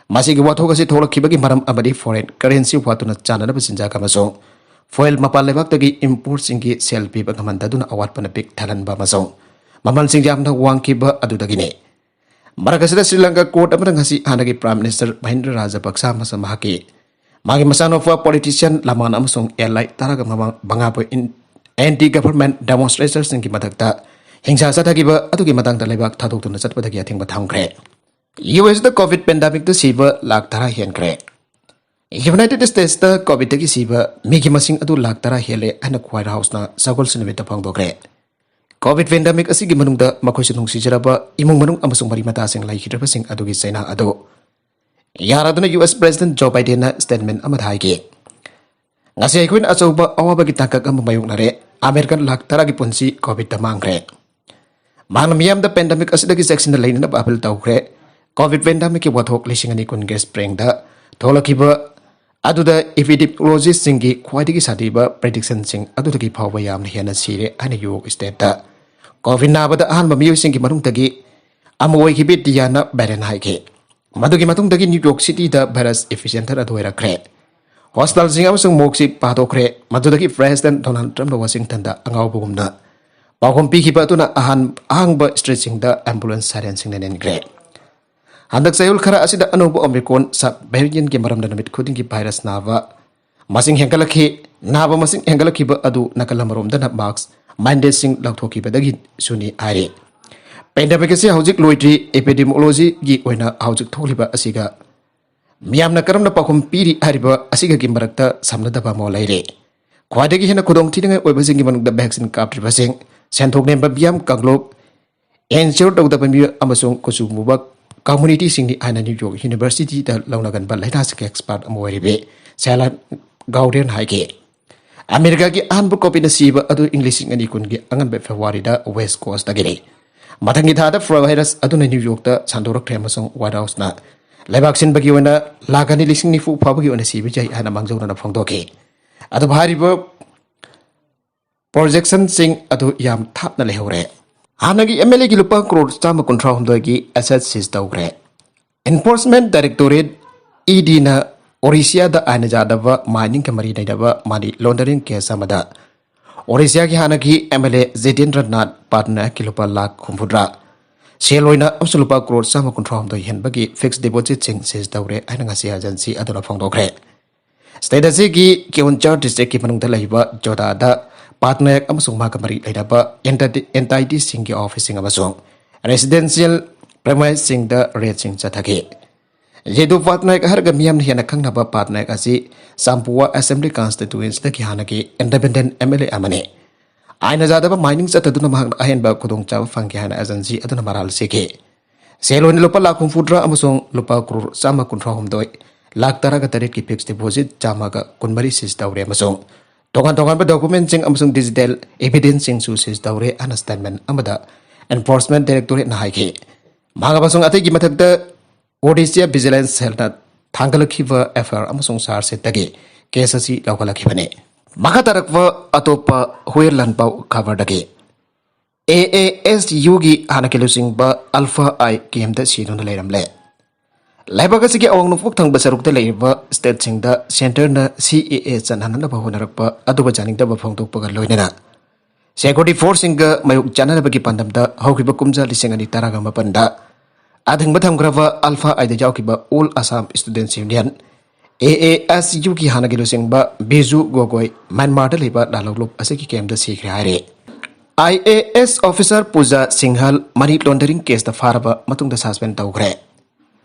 ꯃꯁꯤꯒꯤ ꯋꯥꯊꯣꯛ ꯑꯁꯤ ꯊꯣꯛꯂꯛꯈꯤꯕꯒꯤ ꯃꯔꯝ ꯑꯃꯗꯤ foreign currency ꯋꯥꯠꯇꯨꯅ ꯆꯥꯅꯅꯕ ꯆꯤꯟꯖꯥꯛ ꯑꯃꯁꯨꯡ fuel ꯃꯄꯥꯟ ꯂꯩꯕꯥꯛꯇꯒꯤ importꯁꯤꯡꯒꯤ ꯁꯦꯜ ꯄꯤꯕ ꯉꯝꯍꯟꯗꯗꯨꯅ ꯑꯋꯥꯠꯄꯅ ꯄꯤꯛ ꯊꯜꯍꯟꯕ ꯑꯃꯁꯨꯡ ꯃꯃꯜꯁꯤꯡ ꯌꯥꯝꯅ ꯋꯥꯡꯈꯤꯕ ꯑꯗꯨꯗꯒꯤꯅꯤ꯫ ꯃꯔꯛ ꯑꯁꯤꯗ, ꯁ꯭ꯔꯤ ꯂꯪꯀꯥ court ꯑꯃꯅ ꯉꯁꯤ ꯍꯥꯟꯅꯒꯤ Prime Minister ꯃꯍꯤꯟꯗ꯭ꯔ ꯔꯥꯖꯄꯛꯁꯥ ꯑꯃꯁꯨꯡ ꯃꯍꯥꯛꯀꯤ, ꯃꯥꯒꯤ ꯃꯆꯥꯅꯨꯄꯥ politician ꯂꯃꯥꯟ ꯑꯃꯁꯨꯡ ally ꯇꯔꯥꯒ ꯃꯉꯥꯕꯨ in-, anti government demonstratorꯁꯤꯡꯒꯤ ꯃꯊꯛꯇ ꯍꯤꯡꯁꯥ ꯆꯠꯊꯈꯤꯕ ꯑꯗꯨꯒꯤ ꯃꯇꯥꯡꯗ ꯂꯩꯕꯥꯛ ꯊꯥꯗꯣꯛꯇꯨꯅ ꯆꯠꯄꯗꯒꯤ ꯑꯊꯤꯡꯕ ꯊꯝꯈ꯭ꯔꯦ꯫ U S ꯗ COVID pandemicꯇ ꯁꯤꯕ ꯂꯥꯈ ꯇꯔꯥ ꯍꯦꯟꯈ꯭ꯔꯦ꯫ ꯌꯨꯅꯥꯏꯇꯦꯗ ꯁ꯭ꯇꯦꯠꯁꯇ ꯀꯣꯚꯤꯗꯇꯒꯤ ꯁꯤꯕ ꯃꯤꯒꯤ ꯃꯁꯤꯡ ꯑꯗꯨ ꯂꯥꯈ ꯇꯔꯥ ꯍꯦꯜꯂꯦ ꯍꯥꯏꯅ ꯋꯥꯏꯠ ꯍꯥꯎꯁꯅ ꯁꯒꯣꯜꯁꯦꯟ ꯅꯨꯃꯤꯠꯇ ꯐꯣꯡꯗꯣꯛꯈ꯭ꯔꯦ꯫ ꯀꯣꯚꯤꯗ ꯄꯦꯟꯗꯦꯃꯤꯛ ꯑꯁꯤꯒꯤ ꯃꯅꯨꯡꯗ ꯃꯈꯣꯏꯁꯨ ꯅꯨꯡꯁꯤꯖꯔꯕ ꯏꯃꯨꯡ ꯃꯅꯨꯡ ꯑꯃꯁꯨꯡ ꯃꯔꯤ ꯃꯇꯥꯁꯤꯡ ꯂꯩꯈꯤꯗ꯭ꯔꯕꯁꯤꯡ ꯑꯗꯨꯒꯤ ꯆꯩꯅꯥ ꯑꯗꯨ ꯌꯥꯔꯗꯨꯅ ꯌꯨ ꯑꯦꯁ ꯄ꯭ꯔꯦꯁꯤꯗꯦꯟꯠ ꯖꯣ ꯕꯥꯏꯗꯦꯟꯅ ꯁ꯭ꯇꯦꯠꯃꯦꯟꯠ ꯑꯃꯗ ꯍꯥꯏꯈꯤ, "ꯉꯁꯤ ꯑꯩꯈꯣꯏꯅ ꯑꯆꯧꯕ ꯑꯋꯥꯕꯒꯤ ꯇꯥꯡꯀꯛ ꯑꯃ ꯃꯥꯌꯣꯛꯅꯔꯦ꯫ ꯑꯃꯦꯔꯤꯀꯥꯟ ꯂꯥꯈ ꯇꯔꯥꯒꯤ ꯄꯨꯟꯁꯤ ꯀꯣꯚꯤꯗꯇ ꯃꯥꯡꯈ꯭ꯔꯦ"꯫ ꯃꯍꯥꯛꯅ ꯃꯤꯌꯥꯝꯗ ꯄꯦꯟꯗꯦꯃꯤꯛ ꯑꯁꯤꯗꯒꯤ ꯆꯦꯛꯁꯤꯟꯅ ꯂꯩꯅꯅꯕ ꯑꯄꯤꯜ ꯇꯧꯈ꯭ꯔꯦ꯫ ꯀꯣꯚꯤꯗ ꯄꯦꯟꯗꯦꯃꯤꯛꯀꯤ ꯋꯥꯊꯣꯛ ꯂꯤꯁꯤꯡ ꯑꯅꯤ ꯀꯨꯟꯒꯤ ꯁ꯭ꯄ꯭ꯔꯤꯡꯗ ꯊꯣꯛꯂꯛꯈꯤꯕ ꯑꯗꯨꯗ ꯏꯄꯤꯗꯤꯃꯤꯑꯣꯂꯣꯖꯤꯁꯁꯤꯡꯒꯤ ꯈ꯭ꯋꯥꯏꯗꯒꯤ ꯁꯥꯊꯤꯕ ꯄ꯭ꯔꯤꯗꯤꯛꯁꯟꯁꯤꯡ ꯑꯗꯨꯗꯒꯤ ꯐꯥꯎꯕ ꯌꯥꯝꯅ ꯍꯦꯟꯅ ꯁꯤꯔꯦ ꯍꯥꯏꯅ ꯌꯨ ꯌꯣꯔꯛ ꯁ꯭ꯇꯦꯠꯇ ꯀꯣꯚꯤꯗ ꯅꯥꯕꯗ ꯑꯍꯥꯟꯕ ꯃꯤꯑꯣꯏꯁꯤꯡꯒꯤ ꯃꯅꯨꯡꯗꯒꯤ ꯑꯃ ꯑꯣꯏꯈꯤꯕ ꯗꯤꯌꯥꯅ ꯕꯦꯔꯦꯟ ꯍꯥꯏꯈꯤ꯫ ꯃꯗꯨꯒꯤ ꯃꯇꯨꯡꯗꯒꯤ ꯅ꯭ꯌꯨ ꯌꯣꯔꯛ ꯁꯤꯇꯤꯗ ꯚꯥꯏꯔꯁ ꯏꯄꯤꯁꯦꯟꯇꯔ ꯑꯗꯨ ꯑꯣꯏꯔꯛꯈ꯭ꯔꯦ꯫ ꯍꯣꯁꯄꯤꯇꯥꯜꯁꯤꯡ ꯑꯃꯁꯨꯡ ꯃꯣꯔꯒꯁꯤꯡ ꯄꯥꯊꯣꯛꯈ꯭ꯔꯦ꯫ ꯃꯗꯨꯗꯒꯤ ꯄ꯭ꯔꯦꯁꯤꯗꯦꯟꯠ ꯗꯣꯅꯥꯜꯗ ꯇ꯭ꯔꯝꯞꯅ ꯋꯥꯁꯤꯡꯇꯟꯗ ꯑꯉꯥꯎꯕꯒꯨꯝꯅ ꯄꯥꯎꯈꯨꯝ ꯄꯤꯈꯤꯕ ꯑꯗꯨꯅ ꯑꯍꯥꯟ-, ꯑꯍꯥꯡꯕ ꯁ꯭ꯇ꯭ꯔꯤꯠꯁꯤꯡꯗ ꯑꯦꯝꯕꯨꯂꯦꯟꯁ ꯁꯥꯏꯔꯦꯟꯁꯤꯡꯅ ꯅꯦꯟꯈ꯭ꯔꯦ꯫ ꯍꯟꯗꯛ ꯆꯌꯣꯜ ꯈꯔ ꯑꯁꯤꯗ ꯑꯅꯧꯕ ꯑꯣꯃꯤꯀ꯭ꯔꯣꯟ ꯁꯕ ꯚꯦꯔꯤꯌꯦꯟꯠꯀꯤ ꯃꯔꯝꯗ ꯅꯨꯃꯤꯠ ꯈꯨꯗꯤꯡꯒꯤ ꯚꯥꯏꯔꯁ ꯅꯥꯕ ꯃꯁꯤꯡ ꯍꯦꯟꯒꯠꯂꯛꯈꯤ꯫ ꯅꯥꯕ ꯃꯁꯤꯡ ꯍꯦꯟꯒꯠꯂꯛꯈꯤꯕ ꯑꯗꯨ ꯅꯥꯀꯜ ꯑꯃꯔꯣꯝꯗꯅ ꯃꯥꯁꯛ ꯃꯦꯟꯗꯦꯠꯁꯤꯡ ꯂꯧꯊꯣꯛꯈꯤꯕꯗꯒꯤꯁꯨꯅꯤ ꯍꯥꯏꯔꯤ꯫ ꯄꯦꯟꯗꯦꯃꯤꯛ ꯑꯁꯤ ꯍꯧꯖꯤꯛ ꯂꯣꯏꯗ꯭ꯔꯤ꯫ ꯏꯄꯤꯗꯤꯃꯤꯑꯣꯂꯣꯖꯤꯒꯤ ꯑꯣꯏꯅ ꯍꯧꯖꯤꯛ ꯊꯣꯛꯂꯤꯕ ꯑꯁꯤꯒ ꯃꯤꯌꯥꯝꯅ ꯀꯔꯝꯅ ꯄꯥꯎꯈꯨꯝ ꯄꯤꯔꯤ ꯍꯥꯏꯔꯤꯕ ꯑꯁꯤꯒꯒꯤ ꯃꯔꯛꯇ ꯁꯝꯅꯗꯕ ꯑꯃ ꯂꯩꯔꯦ꯫ ꯈ꯭ꯋꯥꯏꯗꯒꯤ ꯍꯦꯟꯅ ꯈꯨꯗꯣꯡꯊꯤꯅꯤꯡꯉꯥꯏ ꯑꯣꯏꯕꯁꯤꯡꯒꯤ ꯃꯅꯨꯡꯗ ꯚꯦꯛꯁꯤꯟ ꯀꯥꯞꯇ꯭ꯔꯤꯕꯁꯤꯡ, ꯁꯦꯟꯊꯣꯛ ꯅꯦꯝꯕ ꯃꯤꯌꯥꯝ ꯀꯥꯡꯂꯨꯞ, ꯏꯟꯁꯤꯌꯣꯔ ꯇꯧꯗꯕ ꯃꯤꯑꯣꯏ ꯑꯃꯁꯨꯡ ꯀꯨꯆꯨ ꯃꯨꯕ ꯀꯝꯃ꯭ꯌꯨꯅꯤꯇꯤꯁꯤꯡꯅꯤ ꯍꯥꯏꯅ ꯅ꯭ꯌꯨ ꯌꯣꯔꯛ ꯌꯨꯅꯤꯚꯔꯁꯤꯇꯤꯗ ꯂꯧꯅꯒꯟꯕ ꯂꯥꯏꯅꯥꯁꯤꯡꯒꯤ ꯑꯦꯛꯁꯄꯔꯠ ꯑꯃ ꯑꯣꯏꯔꯤꯕꯤ ꯁꯦꯂꯥꯟ ꯒꯥꯎꯗꯦꯟ ꯍꯥꯏꯈꯤ꯫ ꯑꯃꯦꯔꯤꯀꯥꯒꯤ ꯑꯍꯥꯟꯕ ꯀꯣꯚꯤꯗꯅ ꯁꯤꯕ ꯑꯗꯨ ꯏꯪ ꯂꯤꯁꯤꯡ ꯑꯅꯤ ꯀꯨꯟꯒꯤ ꯑꯉꯟꯕ ꯐꯦꯕ꯭ꯔꯨꯋꯥꯔꯤꯗ ꯋꯦꯁ ꯀꯣꯁꯇꯒꯤꯅꯤ꯫ ꯃꯊꯪꯒꯤ ꯊꯥꯗ ꯚꯥꯏꯔꯁ ꯑꯗꯨꯅ ꯅ꯭ꯌꯨ ꯌꯣꯔꯛꯇ ꯁꯟꯗꯣꯔꯛꯈ꯭ꯔꯦ ꯑꯃꯁꯨꯡ ꯋꯥꯏꯠ ꯍꯥꯎꯁꯅ ꯂꯩꯕꯥꯛ ꯁꯤꯟꯕꯒꯤ ꯑꯣꯏꯅ ꯂꯥꯈ ꯑꯅꯤ ꯂꯤꯁꯤꯡ ꯅꯤꯐꯨ ꯐꯥꯎꯕꯒꯤ ꯑꯣꯏꯅ ꯁꯤꯕ ꯌꯥꯏ ꯍꯥꯏꯅ ꯃꯥꯡꯖꯧꯅꯅ ꯐꯣꯡꯗꯣꯛꯈꯤ꯫ ꯑꯗꯨꯕꯨ ꯍꯥꯏꯔꯤꯕ ꯄ꯭ꯔꯣꯖꯦꯛꯁꯟꯁꯤꯡ ꯑꯗꯨ ꯌꯥꯝ ꯊꯥꯞꯅ ꯂꯩꯍꯧꯔꯦ꯫ ꯍꯥꯟꯅꯒꯤ ꯑꯦꯝ ꯑꯦꯜ ꯑꯦꯒꯤ ꯂꯨꯄꯥ ꯀ꯭ꯔꯣꯔ ꯆꯥꯝꯃ ꯀꯨꯟꯊ꯭ꯔꯥ ꯍꯨꯝꯗꯣꯏꯒꯤ ꯑꯦꯁꯦꯠ ꯁꯤꯖ ꯇꯧꯈ꯭ꯔꯦ꯫ ꯏꯟꯐꯣꯔꯁꯃꯦꯟꯠ ꯗꯥꯏꯔꯦꯛꯇꯣꯔꯦꯠ, ꯏ ꯗꯤꯅ ꯑꯣꯔꯤꯁꯤꯌꯥꯗ ꯑꯥꯏꯟ ꯌꯥꯗꯕ ꯃꯥꯏꯅꯤꯡꯒ ꯃꯔꯤ ꯂꯩꯅꯕ ꯃꯅꯤ ꯂꯣꯟꯗꯔꯤꯡ ꯀꯦꯁ ꯑꯃꯗ ꯑꯣꯔꯤꯁꯤꯌꯥꯒꯤ ꯍꯥꯟꯅꯒꯤ ꯑꯦꯝ ꯑꯦꯜ ꯑꯦ ꯖꯤꯇꯦꯟꯗ꯭ꯔ ꯅꯥꯊ ꯄꯥꯠꯅꯥꯌꯛꯀꯤ ꯂꯨꯄꯥ ꯂꯥꯈ ꯍꯨꯝꯐꯨꯇꯔꯥ ꯁꯦꯜ ꯑꯣꯏꯅ ꯑꯃꯁꯨꯡ ꯂꯨꯄꯥ ꯀ꯭ꯔꯣꯔ ꯆꯥꯝꯃ ꯀꯨꯟꯊ꯭ꯔꯥ ꯍꯨꯝꯗꯣꯏ ꯍꯦꯟꯕꯒꯤ ꯐꯤꯛꯁ ꯗꯤꯄꯣꯖꯤꯠꯁꯤꯡ ꯁꯤꯖ ꯇꯧꯔꯦ ꯍꯥꯏꯅ ꯉꯁꯤ ꯑꯦꯖꯦꯟꯁꯤ ꯑꯗꯨꯅ ꯐꯣꯡꯗꯣꯛꯈ꯭ꯔꯦ꯫ ꯁ꯭ꯇꯦꯠ ꯑꯁꯤꯒꯤ ꯀꯤꯑꯣꯟꯖꯥꯔ ꯗꯤꯁꯇ꯭ꯔꯤꯛꯀꯤ ꯃꯅꯨꯡꯗ ꯂꯩꯕ ꯖꯣꯗꯥꯗ ꯄꯥꯠꯅꯥꯌꯛ ꯑꯃꯁꯨꯡ ꯃꯍꯥꯛꯀ ꯃꯔꯤ ꯂꯩꯅꯕ ꯑꯦꯟꯇꯥꯏꯇꯤ-, ꯑꯦꯟꯇꯥꯏꯇꯤꯁꯤꯡꯒꯤ ꯑꯣꯐꯤꯁꯁꯤꯡ ꯑꯃꯁꯨꯡ ꯔꯦꯁꯤꯗꯦꯟꯁꯤꯌꯦꯜ ꯄ꯭ꯔꯦꯃꯥꯏꯁꯁꯤꯡꯗ ꯔꯦꯗꯁꯤꯡ ꯆꯠꯊꯈꯤ꯫ ꯌꯦꯗꯨ ꯄꯠꯅꯥꯌꯛ ꯍꯥꯏꯔꯒ ꯃꯤꯌꯥꯝꯅ ꯍꯦꯟꯅ ꯈꯪꯅꯕ ꯄꯠꯅꯥꯌꯛ ꯑꯁꯤ ꯆꯥꯝꯄꯨꯋꯥ ꯑꯦꯁꯦꯝꯕ꯭ꯂꯤ ꯀꯟꯁꯇꯤꯇ꯭ꯌꯨꯑꯦꯟꯁꯤꯗꯒꯤ ꯍꯥꯟꯅꯒꯤ ꯏꯟꯗꯤꯄꯦꯟꯗꯦꯟꯠ ꯑꯦꯝ ꯑꯦꯜ ꯑꯦ ꯑꯃꯅꯤ꯫ ꯑꯥꯏꯟꯅ ꯌꯥꯗꯕ ꯃꯥꯏꯅꯤꯡ ꯆꯠꯇꯗꯨꯅ ꯃꯍꯥꯛꯅ ꯑꯍꯦꯟꯕ ꯈꯨꯗꯣꯡꯆꯥꯕ ꯐꯪꯈꯤ ꯍꯥꯏꯅ ꯑꯦꯖꯦꯟꯁꯤ ꯑꯗꯨꯅ ꯃꯔꯥꯜ ꯁꯤꯈꯤ꯫ ꯁꯦꯜ ꯑꯣꯏꯅ ꯂꯨꯄꯥ ꯂꯥꯈ ꯍꯨꯝꯐꯨꯇꯔꯥ ꯑꯃꯁꯨꯡ ꯂꯨꯄꯥ ꯀ꯭ꯔꯣꯔ ꯆꯥꯝꯃ ꯀꯨꯟꯊ꯭ꯔꯥ ꯍꯨꯝꯗꯣꯏ ꯂꯥꯈ ꯇꯔꯥꯒ ꯇꯔꯦꯠꯀꯤ ꯐꯤꯛꯁ ꯗꯤꯄꯣꯖꯤꯠ ꯆꯥꯝꯃꯒ ꯀꯨꯟꯃꯔꯤ ꯁꯤꯖ ꯇꯧꯔꯦ ꯑꯃꯁꯨꯡ ꯇꯣꯉꯥꯟ ꯇꯣꯉꯥꯟꯕ ꯗꯣꯀꯨꯃꯦꯟꯁꯤꯡ ꯑꯃꯁꯨꯡ ꯗꯤꯖꯤꯇꯦꯜ ꯏꯚꯤꯗꯦꯟꯁꯁꯤꯡꯁꯨ ꯁꯤꯖ ꯇꯧꯔꯦ ꯍꯥꯏꯅ ꯁ꯭ꯇꯦꯠꯃꯦꯟ ꯑꯃꯗ ꯑꯦꯟꯐꯣꯔꯁꯃꯦꯟꯠ ꯗꯥꯏꯔꯦꯛꯇꯣꯔꯦꯠꯅ ꯍꯥꯏꯈꯤ꯫ ꯃꯍꯥꯛ ꯑꯃꯁꯨꯡ ꯑꯇꯩꯒꯤ ꯃꯊꯛꯇ ꯑꯣꯗꯤꯁꯥ ꯚꯤꯖꯤꯂꯦꯟꯁ ꯁꯦꯜꯅ ꯊꯥꯡꯒꯠꯂꯛꯈꯤꯕ ꯑꯦꯐ ꯑꯥꯏ ꯑꯥꯔ ꯑꯃꯁꯨꯡ ꯆꯥꯔꯖ ꯁꯤꯠꯇꯒꯤ ꯀꯦꯁ ꯑꯁꯤ ꯂꯧꯈꯠꯂꯛꯈꯤꯕꯅꯤ꯫ ꯃꯈꯥ ꯇꯥꯔꯛꯄ ꯑꯇꯣꯞꯄ ꯍꯨꯌꯦꯟ ꯂꯥꯟꯄꯥꯎ ꯈꯕꯔꯗꯒꯤ꯫ ꯑꯦ ꯑꯦ ꯑꯦꯁ ꯌꯨꯒꯤ ꯍꯥꯟꯅꯒꯤ ꯂꯨꯆꯤꯡꯕ ꯑꯜꯐꯥ ꯑꯥꯏ ꯀꯦꯝꯗ ꯁꯤꯗꯨꯅ ꯂꯩꯔꯝꯂꯦ꯫ ꯂꯩꯕꯥꯛ ꯑꯁꯤꯒꯤ ꯑꯋꯥꯡ ꯅꯣꯡꯄꯣꯛ ꯊꯪꯕ ꯁꯔꯨꯛꯇ ꯂꯩꯔꯤꯕ ꯁ꯭ꯇꯦꯠꯁꯤꯡꯗ ꯁꯦꯟꯇꯔꯅ ꯁꯤ ꯑꯦ ꯑꯦ ꯆꯠꯅꯍꯟꯅꯕ ꯍꯣꯠꯅꯔꯛꯄ ꯑꯗꯨꯕꯨ ꯌꯥꯅꯤꯡꯗꯕ ꯐꯣꯡꯗꯣꯛꯄꯒ ꯂꯣꯏꯅꯅ ꯁꯦꯀ꯭ꯌꯨꯔꯤꯇꯤ ꯐꯣꯔꯁꯁꯤꯡꯒ ꯃꯥꯌꯣꯛ ꯆꯥꯅꯅꯕꯒꯤ ꯄꯥꯟꯗꯝꯗ ꯍꯧꯈꯤꯕ ꯀꯨꯝꯖꯥ ꯂꯤꯁꯤꯡ ꯑꯅꯤ ꯇꯔꯥꯒ ꯃꯥꯄꯟꯗ ꯑꯊꯤꯡꯕ ꯊꯝꯈ꯭ꯔꯕ ꯑꯜꯐꯥ ꯑꯥꯏꯗ ꯌꯥꯎꯈꯤꯕ all Assam students union, A A S ꯌꯨꯒꯤ ꯍꯥꯟꯅꯒꯤ ꯂꯨꯆꯤꯡꯕ ꯕꯤꯖꯨ ꯒꯣꯒꯣꯏ ꯃ꯭ꯌꯥꯟꯃꯥꯔꯗ ꯂꯩꯕ ꯂꯥꯜꯍꯧꯂꯨꯞ ꯑꯁꯤꯒꯤ ꯀꯦꯝꯗ ꯁꯤꯈ꯭ꯔꯦ ꯍꯥꯏꯔꯦ꯫ I A S officer Puja Singhal money laundering ꯀꯦꯁꯇ ꯐꯥꯔꯕ ꯃꯇꯨꯡꯗ ꯁꯁꯄꯦꯟ ꯇꯧꯈ꯭ꯔꯦ꯫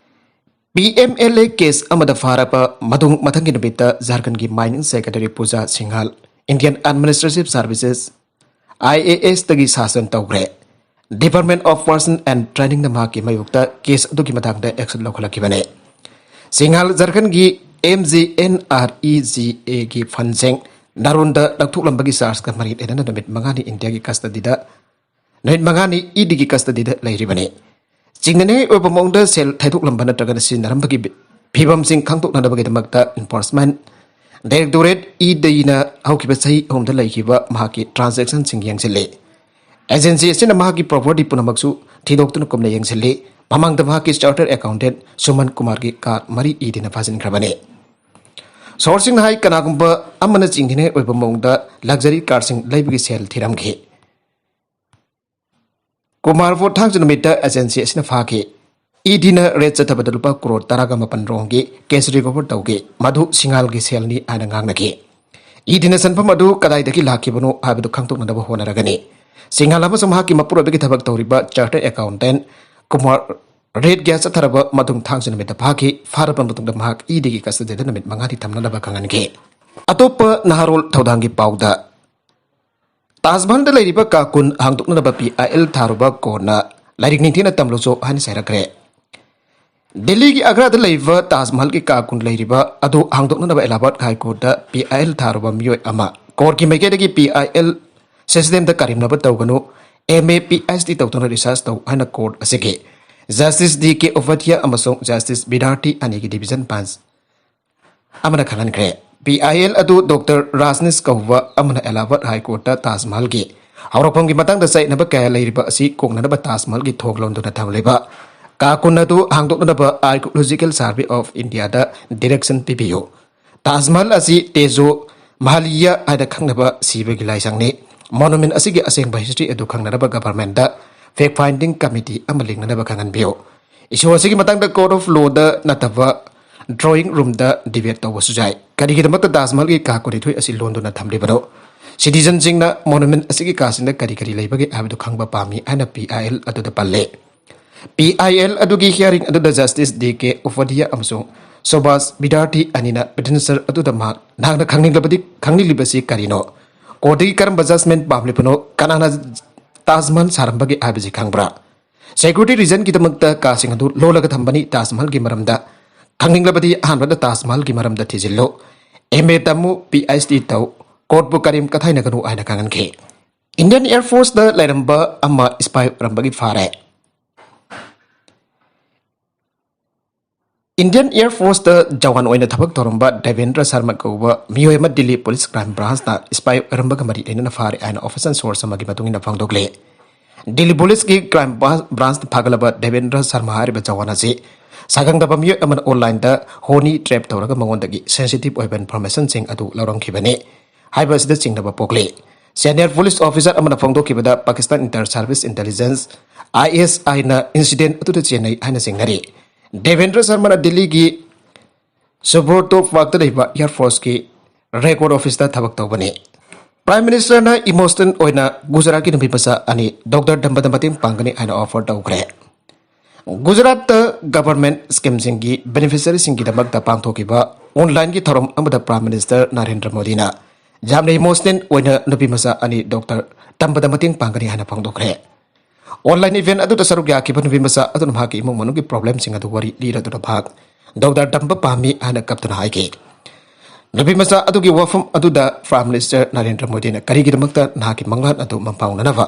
P M L A case ꯑꯃꯗ ꯐꯥꯔꯕ ꯃꯇꯨꯡ ꯃꯊꯪꯒꯤ ꯅꯨꯃꯤꯠꯇ ꯖꯥꯔꯈꯟꯒꯤ mining secretary Puja Singhal Indian administrative services, I A ꯑꯦꯁꯇꯒꯤ ꯁꯁꯄꯦꯟ ꯇꯧꯈ꯭ꯔꯦ꯫ ꯗꯤꯄꯥꯔꯠꯃꯦꯟꯠ ꯑꯣꯐ ꯄꯔꯁꯅꯦꯜ ꯑꯦꯟꯗ ꯇ꯭ꯔꯦꯅꯤꯡꯅ ꯃꯍꯥꯛꯀꯤ ꯃꯥꯌꯣꯛꯇ ꯀꯦꯁ ꯑꯗꯨꯒꯤ ꯃꯇꯥꯡꯗ ꯑꯦꯛꯁꯟ ꯂꯧꯈꯠꯂꯛꯈꯤꯕꯅꯤ꯫ ꯁꯤꯡꯍꯜ ꯖꯥꯔꯈꯟꯒꯤ M G N R E G ꯑꯦꯒꯤ ꯐꯟꯁꯤꯡ ꯅꯥꯔꯣꯟꯗ ꯂꯧꯊꯣꯛꯂꯝꯕꯒꯤ ꯆꯥꯔꯖꯀ ꯃꯔꯤ ꯂꯩꯅꯅ ꯅꯨꯃꯤꯠ ꯃꯉꯥꯅꯤ ꯏꯟꯗꯤꯌꯥꯒꯤ ꯀꯁꯇꯗꯤꯗ, ꯅꯨꯃꯤꯠ ꯃꯉꯥꯅꯤ ꯏ ꯗꯤꯒꯤ ꯀꯁꯇꯗꯤꯗ ꯂꯩꯔꯤꯕꯅꯤ꯫ ꯆꯤꯡꯅꯅꯤꯡꯉꯥꯏ ꯑꯣꯏꯕ ꯃꯑꯣꯡꯗ ꯁꯦꯜ ꯊꯩꯗꯣꯛꯂꯝꯕ ꯅꯠꯇ꯭ꯔꯒꯅ ꯁꯤꯖꯤꯟꯅꯔꯝꯕꯒꯤ ꯐꯤꯕꯝꯁꯤꯡ ꯈꯪꯗꯣꯛꯅꯅꯕꯒꯤꯗꯃꯛꯇ ꯏꯟꯐꯣꯔꯁꯃꯦꯟꯠ ꯗꯥꯏꯔꯦꯛꯇꯣꯔꯦꯠ, ꯏ ꯗꯤꯅ ꯍꯧꯈꯤꯕ ꯆꯍꯤ ꯑꯍꯨꯝꯗ ꯂꯩꯈꯤꯕ ꯃꯍꯥꯛꯀꯤ ꯇ꯭ꯔꯥꯟꯖꯦꯛꯁꯟꯁꯤꯡ ꯌꯦꯡꯁꯤꯜꯂꯤ꯫ ꯑꯦꯖꯦꯟꯁꯤ ꯑꯁꯤꯅ ꯃꯍꯥꯛꯀꯤ ꯄ꯭ꯔꯣꯄꯔꯇꯤ ꯄꯨꯝꯅꯃꯛꯁꯨ ꯊꯤꯗꯣꯛꯇꯨꯅ ꯀꯨꯞꯅ ꯌꯦꯡꯁꯤꯜꯂꯤ꯫ ꯃꯃꯥꯡꯗ ꯃꯍꯥꯛꯀꯤ ꯆꯥꯔꯇꯔ ꯑꯦꯀꯥꯎꯟꯇꯦꯟꯠ ꯁꯨꯃꯟ ꯀꯨꯃꯥꯔꯒꯤ ꯀꯥꯔ ꯃꯔꯤ ꯏ ꯗꯤꯅ ꯐꯥꯖꯤꯟꯈ꯭ꯔꯕꯅꯤ꯫ ꯁꯣꯔꯁꯁꯤꯡꯅ ꯍꯥꯏ, ꯀꯅꯥꯒꯨꯝꯕ ꯑꯃꯅ ꯆꯤꯡꯊꯤꯅꯤꯡꯉꯥꯏ ꯑꯣꯏꯕ ꯃꯑꯣꯡꯗ ꯂꯛꯖꯔꯤ ꯀꯥꯔꯁꯤꯡ ꯂꯩꯕꯒꯤ ꯁꯦꯜ ꯊꯤꯔꯝꯈꯤ꯫ ꯀꯨꯃꯥꯔꯕꯨ ꯊꯥꯡꯖ ꯅꯨꯃꯤꯠꯇ ꯑꯦꯖꯦꯟꯁꯤ ꯑꯁꯤꯅ ꯐꯥꯈꯤ꯫ ꯏ ꯗꯤꯅ ꯔꯦꯗ ꯆꯠꯊꯕꯗ ꯂꯨꯄꯥ ꯀ꯭ꯔꯣꯔ ꯇꯔꯥꯒ ꯃꯥꯄꯟ ꯔꯣꯝꯒꯤ ꯀꯦꯁ ꯔꯤꯀꯣꯚꯔ ꯇꯧꯈꯤ꯫ ꯃꯗꯨ ꯁꯤꯡꯍꯜꯒꯤ ꯁꯦꯜꯅꯤ ꯍꯥꯏꯅ ꯉꯥꯡꯅꯈꯤ꯫ ꯏ ꯗꯤꯅ ꯁꯦꯟꯐꯝ ꯑꯗꯨ ꯀꯗꯥꯏꯗꯒꯤ ꯂꯥꯛꯈꯤꯕꯅꯣ ꯍꯥꯏꯕꯗꯨ ꯈꯪꯗꯣꯛꯅꯅꯕ ꯍꯣꯠꯅꯔꯒꯅꯤ꯫ ꯁꯤꯡꯍꯜ ꯑꯃꯁꯨꯡ ꯃꯍꯥꯛꯀꯤ ꯃꯄꯨꯔꯣꯏꯕꯒꯤ ꯊꯕꯛ ꯇꯧꯔꯤꯕ ꯆꯥꯔꯇꯔ ꯑꯦꯀꯥꯎꯟꯇꯦꯟꯠ ꯀꯨꯃꯥꯔ ꯔꯦꯠ ꯒ꯭ꯌꯥꯁ ꯆꯠꯊꯔꯕ ꯃꯇꯨꯡ ꯊꯥꯡꯖ ꯅꯨꯃꯤꯠꯇ ꯐꯥꯈꯤ꯫ ꯐꯥꯔꯕ ꯃꯇꯨꯡꯗ ꯃꯍꯥꯛ ꯏꯗꯤꯒꯤ ꯀꯁꯇꯗꯤꯗ ꯅꯨꯃꯤꯠ ꯃꯉꯥꯅꯤ ꯊꯝꯅꯅꯕ ꯈꯪꯍꯟꯈꯤ꯫ ꯑꯇꯣꯞꯄ ꯅꯍꯥꯔꯣꯜ ꯊꯧꯗꯥꯡꯒꯤ ꯄꯥꯎꯗ, ꯇꯥꯖ ꯃꯍꯜꯗ ꯂꯩꯔꯤꯕ ꯀꯥ ꯀꯨꯟ ꯍꯥꯡꯗꯣꯛꯅꯅꯕ ꯄꯤ ꯑꯥꯏ ꯑꯦꯜ ꯊꯥꯔꯨꯕ ꯀꯣꯔꯠꯅ ꯂꯥꯏꯔꯤꯛ ꯅꯤꯡꯊꯤꯅ ꯇꯝꯂꯨꯆꯣ ꯍꯥꯏꯅ ꯆꯩꯔꯛꯈ꯭ꯔꯦ꯫ ꯗꯦꯜꯂꯤꯒꯤ ꯑꯒ꯭ꯔꯥꯗ ꯂꯩꯕ ꯇꯥꯖ ꯃꯍꯜꯒꯤ ꯀꯥ ꯀꯨꯟ ꯂꯩꯔꯤꯕ ꯑꯗꯨ ꯍꯥꯡꯗꯣꯛꯅꯅꯕ ꯑꯦꯂꯥꯍꯥꯕꯥꯗ ꯍꯥꯏ ꯀꯣꯔꯠꯇ ꯄꯤ ꯑꯥꯏ ꯑꯦꯜ ꯊꯥꯔꯨꯕ ꯃꯤꯑꯣꯏ ꯑꯃ ꯀꯣꯔꯠꯀꯤ ꯃꯥꯏꯀꯩꯗꯒꯤ ꯄꯤ ꯑꯥꯏ ꯑꯦꯜ ꯁꯤꯁꯇꯦꯝꯗ ꯀꯔꯦꯝꯅꯕ ꯇꯧꯒꯅꯨ, M A, P H D ꯇꯧꯗꯨꯅ ꯔꯤꯁꯔꯆ ꯇꯧ ꯍꯥꯏꯅ ꯀꯣꯔꯠ ꯑꯁꯤꯒꯤ ꯖꯁꯇꯤꯁ ꯗꯤ ꯀꯦ ꯎꯄꯥꯙ꯭ꯌꯥꯌ ꯑꯃꯁꯨꯡ ꯖꯁꯇꯤꯁ ꯕꯤꯗꯥꯔꯇꯤ ꯑꯅꯤꯒꯤ ꯗꯤꯚꯤꯖꯟ ꯕꯦꯟꯆ ꯑꯃꯅ ꯈꯪꯍꯟꯈ꯭ꯔꯦ꯫ ꯄꯤ ꯑꯥꯏ ꯑꯦꯜ ꯑꯗꯨ ꯗꯣꯛꯇꯔ ꯔꯥꯖꯅꯤꯁ ꯀꯧꯕ ꯑꯃꯅ ꯑꯦꯂꯥꯍꯥꯕꯥꯗ ꯍꯥꯏ ꯀꯣꯔꯠꯇ ꯇꯥꯖ ꯃꯍꯜꯒꯤ ꯍꯧꯔꯛꯐꯝꯒꯤ ꯃꯇꯥꯡꯗ ꯆꯌꯦꯠꯅꯕ ꯀꯌꯥ ꯂꯩꯔꯤꯕ ꯑꯁꯤ ꯀꯣꯛꯅꯅꯕ ꯇꯥꯖ ꯃꯍꯜꯒꯤ ꯊꯣꯡ ꯂꯣꯟꯗꯨꯅ ꯊꯝꯂꯤꯕ ꯀꯥ ꯀꯨꯟ ꯑꯗꯨ ꯍꯥꯡꯗꯣꯛꯅꯅꯕ Archaeological Survey of India the direction ꯄꯤꯕꯤꯌꯨ꯫ ꯇꯥꯖ ꯃꯍꯜ ꯑꯁꯤ ꯇꯦꯖꯣ ꯃꯍꯜꯌ ꯍꯥꯏꯅ ꯈꯪꯅꯕ ꯁꯤꯕꯒꯤ ꯂꯥꯏꯁꯪꯅꯤ꯫ ꯃꯣꯅꯨꯃꯦꯟ ꯑꯁꯤꯒꯤ ꯑꯁꯦꯡꯕ ꯍꯤꯁꯇ꯭ꯔꯤ ꯑꯗꯨ ꯈꯪꯅꯅꯕ ꯒꯚꯔꯟꯃꯦꯟꯠꯇ ꯐꯦꯛ ꯐꯥꯏꯟꯗꯤꯡ ꯀꯃꯤꯇꯤ ꯑꯃ ꯂꯤꯡꯅꯅꯕ ꯈꯪꯍꯟꯕꯤꯌꯨ꯫ ꯏꯁꯨ ꯑꯁꯤꯒꯤ ꯃꯇꯥꯡꯗ ꯀꯣꯔꯠ ꯑꯣꯐ ꯂꯣꯗ ꯅꯠꯇꯕ ꯗ꯭ꯔꯣꯌꯤꯡ ꯔꯨꯝꯗ ꯗꯤꯕꯦꯠ ꯇꯧꯕꯁꯨ ꯌꯥꯏ꯫ ꯀꯔꯤꯒꯤꯗꯃꯛꯇ ꯇꯥꯖ ꯃꯍꯜꯒꯤ ꯀꯥ ꯀꯨꯟꯅꯤꯊꯣꯏ ꯑꯁꯤ ꯂꯣꯟꯗꯨꯅ ꯊꯝꯂꯤꯕꯅꯣ? ꯁꯤꯇꯤꯖꯟꯁꯤꯡꯅ ꯃꯣꯅꯨꯃꯦꯟ ꯑꯁꯤꯒꯤ ꯀꯥꯁꯤꯡꯗ ꯀꯔꯤ ꯀꯔꯤ ꯂꯩꯕꯒꯦ ꯍꯥꯏꯕꯗꯨ ꯈꯪꯕ ꯄꯥꯝꯃꯤ ꯍꯥꯏꯅ ꯄꯤ ꯑꯥꯏ ꯑꯦꯜ ꯑꯗꯨꯗ ꯄꯜꯂꯦ꯫ ꯄꯤ ꯑꯥꯏ ꯑꯦꯜ ꯑꯗꯨꯒꯤ ꯍꯤꯌꯥꯔꯤꯡ ꯑꯗꯨꯗ ꯖꯁꯇꯤꯁ ꯗꯤ ꯀꯦ ꯎꯄꯥꯙ꯭ꯌꯥꯌ ꯑꯃꯁꯨꯡ ꯁꯨꯚꯥꯁ ꯕꯤꯗꯥꯔꯇꯤ ꯑꯅꯤꯅ ꯄꯤꯇꯤꯁꯅꯔ ꯑꯗꯨꯗ ꯃꯍꯥꯛ, "ꯅꯍꯥꯛꯅ ꯈꯪꯅꯤꯡꯂꯕꯗꯤ, ꯈꯪꯅꯤꯡꯂꯤꯕꯁꯤ ꯀꯔꯤꯅꯣ? ꯀꯣꯔꯠꯇꯒꯤ ꯀꯔꯝꯕ ꯖꯖꯃꯦꯟꯠ ꯄꯥꯝꯂꯤꯕꯅꯣ? ꯀꯅꯥꯅ ꯇꯥꯖ ꯃꯍꯜ ꯁꯥꯔꯝꯕꯒꯦ ꯍꯥꯏꯕꯁꯤ ꯈꯪꯕ꯭ꯔꯥ?" ꯁꯦꯀ꯭ꯌꯨꯔꯤꯇꯤ ꯔꯤꯖꯟꯒꯤꯗꯃꯛꯇ ꯀꯥꯁꯤꯡ ꯑꯗꯨ ꯂꯣꯜꯂꯒ ꯊꯝꯕꯅꯤ꯫ ꯇꯥꯖ ꯃꯍꯜꯒꯤ ꯃꯔꯝꯗ ꯈꯪꯅꯤꯡꯂꯕꯗꯤ ꯑꯍꯥꯟꯕꯗ ꯇꯥꯖ ꯃꯍꯜꯒꯤ ꯃꯔꯝꯗ ꯊꯤꯖꯤꯜꯂꯨ, M A ꯇꯝꯃꯨ, P H D ꯇꯧ, ꯀꯣꯔꯠꯄꯨ ꯀꯔꯤꯝ ꯀꯊꯥꯏꯅꯒꯅꯨ ꯍꯥꯏꯅ ꯈꯪꯍꯟꯈꯤ꯫ ꯏꯟꯗꯤꯌꯟ ꯑꯦꯌꯔ ꯐꯣꯔꯁꯇ ꯂꯩꯔꯝꯕ ꯑꯃ ꯏꯁꯄꯥꯏ ꯑꯣꯏꯔꯝꯕꯒꯤ ꯐꯥꯔꯦ꯫ ꯏꯟꯗꯤꯌꯟ ꯑꯦꯌꯔ ꯐꯣꯔꯁꯇ ꯖꯋꯥꯟ ꯑꯣꯏꯅ ꯊꯕꯛ ꯇꯧꯔꯝꯕ ꯗꯦꯕꯦꯟꯗ꯭ꯔ ꯁꯔꯃ ꯀꯧꯕ ꯃꯤꯑꯣꯏ ꯑꯃ ꯗꯤꯜꯂꯤ ꯄꯨꯂꯤꯁ ꯀ꯭ꯔꯥꯏꯝ ꯕ꯭ꯔꯥꯟꯁꯅ ꯏꯁꯄꯥꯏ ꯑꯣꯏꯔꯝꯕꯒ ꯃꯔꯤ ꯂꯩꯅꯅ ꯐꯥꯔꯦ ꯍꯥꯏꯅ ꯑꯣꯐꯤꯁꯤꯌꯦꯜ ꯁꯣꯔꯁ ꯑꯃꯒꯤ ꯃꯇꯨꯡ ꯏꯟꯅ ꯐꯣꯡꯗꯣꯛꯂꯤ꯫ ꯗꯤꯜꯂꯤ ꯄꯨꯂꯤꯁꯀꯤ ꯀ꯭ꯔꯥꯏꯝ ꯕ꯭ꯔꯥꯟꯁꯅ ꯐꯥꯒꯠꯂꯕ ꯗꯦꯕꯦꯟꯗ꯭ꯔ ꯁꯔꯃ ꯍꯥꯏꯔꯤꯕ ꯖꯋꯥꯟ ꯑꯁꯤ ꯁꯛꯈꯪꯗꯕ ꯃꯤꯑꯣꯏ ꯑꯃꯅ ꯑꯣꯟꯂꯥꯏꯟꯗ ꯍꯣꯅꯤ ꯇ꯭ꯔꯦꯞ ꯇꯧꯔꯒ ꯃꯉꯣꯟꯗꯒꯤ ꯁꯦꯟꯁꯤꯇꯤꯚ ꯑꯣꯏꯕ ꯏꯟꯐꯣꯔꯃꯦꯁꯟꯁꯤꯡ ꯑꯗꯨ ꯂꯧꯔꯝꯈꯤꯕꯅꯤ ꯍꯥꯏꯕ ꯑꯁꯤꯗ ꯆꯤꯡꯅꯕ ꯄꯣꯛꯂꯤ꯫ ꯁꯦꯅꯤꯌꯔ ꯄꯨꯂꯤꯁ ꯑꯣꯐꯤꯁꯥꯔ ꯑꯃꯅ ꯐꯣꯡꯗꯣꯛꯈꯤꯕꯗ, ꯄꯥꯀꯤꯁꯇꯥꯟ ꯏꯟꯇꯔ ꯁꯥꯔꯚꯤꯁ ꯏꯟꯇꯦꯂꯤꯖꯦꯟꯁ, ꯑꯥꯏ ꯑꯦꯁ ꯑꯥꯏꯅ ꯏꯟꯁꯤꯗꯦꯟꯠ ꯑꯗꯨꯗ ꯆꯦꯟꯅꯩ ꯍꯥꯏꯅ ꯆꯤꯡꯅꯔꯤ꯫ ꯗꯦꯕꯦꯟꯗ꯭ꯔ ꯁꯔꯃꯅ ꯗꯤꯜꯂꯤꯒꯤ ꯁꯨꯕ꯭ꯔꯇꯣ ꯄꯥꯔꯛꯇ ꯂꯩꯕ ꯑꯦꯌꯔ ꯐꯣꯔꯁꯀꯤ ꯔꯦꯀꯣꯔꯗ ꯑꯣꯐꯤꯁꯇ ꯊꯕꯛ ꯇꯧꯕꯅꯤ꯫ ꯄ꯭ꯔꯥꯏꯝ ꯃꯤꯅꯤꯁꯇꯔꯅ ꯏꯃꯣꯁꯅꯦꯜ ꯑꯣꯏꯅ ꯒꯨꯖꯔꯥꯠꯀꯤ ꯅꯨꯄꯤ ꯃꯆꯥ ꯑꯅꯤ ꯗꯣꯛꯇꯔ ꯗꯝꯕꯗ ꯃꯇꯦꯡ ꯄꯥꯡꯒꯅꯤ ꯍꯥꯏꯅ ꯑꯣꯐꯔ ꯇꯧꯈ꯭ꯔꯦ꯫ ꯒꯨꯖꯔꯥꯠꯇ ꯒꯚꯔꯟꯃꯦꯟꯠ ꯁ꯭ꯀꯤꯝꯁꯤꯡꯒꯤ ꯕꯦꯅꯤꯐꯤꯁꯔꯤꯁꯤꯡꯒꯤꯗꯃꯛꯇ ꯄꯥꯡꯊꯣꯛꯈꯤꯕ ꯑꯣꯟꯂꯥꯏꯟꯒꯤ ꯊꯧꯔꯝ ꯑꯃꯗ ꯄ꯭ꯔꯥꯏꯝ ꯃꯤꯅꯤꯁꯇꯔ ꯅꯔꯦꯟꯗ꯭ꯔ ꯃꯣꯗꯤꯅ ꯌꯥꯝꯅ ꯏꯃꯣꯁꯅꯦꯜ ꯑꯣꯏꯅ ꯅꯨꯄꯤ ꯃꯆꯥ ꯑꯅꯤ ꯗꯣꯛꯇꯔ ꯇꯝꯕꯗ ꯃꯇꯦꯡ ꯄꯥꯡꯒꯅꯤ ꯍꯥꯏꯅ ꯐꯣꯡꯗꯣꯛꯈ꯭ꯔꯦ꯫ ꯑꯣꯟꯂꯥꯏꯟ ꯏꯚꯦꯟꯠ ꯑꯗꯨꯗ ꯁꯔꯨꯛ ꯌꯥꯈꯤꯕ ꯅꯨꯄꯤ ꯃꯆꯥ ꯑꯗꯨꯅ ꯃꯍꯥꯛꯀꯤ ꯏꯃꯨꯡ ꯃꯅꯨꯡꯒꯤ ꯄ꯭ꯔꯣꯕ꯭ꯂꯦꯝꯁꯤꯡ ꯑꯗꯨ ꯋꯥꯔꯤ ꯂꯤꯔꯗꯨꯅ ꯃꯍꯥꯛ ꯗꯣꯛꯇꯔ ꯇꯝꯕ ꯄꯥꯝꯃꯤ ꯍꯥꯏꯅ ꯀꯞꯇꯨꯅ ꯍꯥꯏꯈꯤ꯫ ꯅꯨꯄꯤ ꯃꯆꯥ ꯑꯗꯨꯒꯤ ꯋꯥꯐꯝ ꯑꯗꯨꯗ ꯄ꯭ꯔꯥꯏꯝ ꯃꯤꯅꯤꯁꯇꯔ ꯅꯔꯦꯟꯗ꯭ꯔ ꯃꯣꯗꯤꯅ ꯀꯔꯤꯒꯤꯗꯃꯛꯇ ꯅꯍꯥꯛꯀꯤ ꯃꯪꯂꯥꯟ ꯑꯗꯨ ꯃꯪꯐꯥꯎꯅꯅꯕ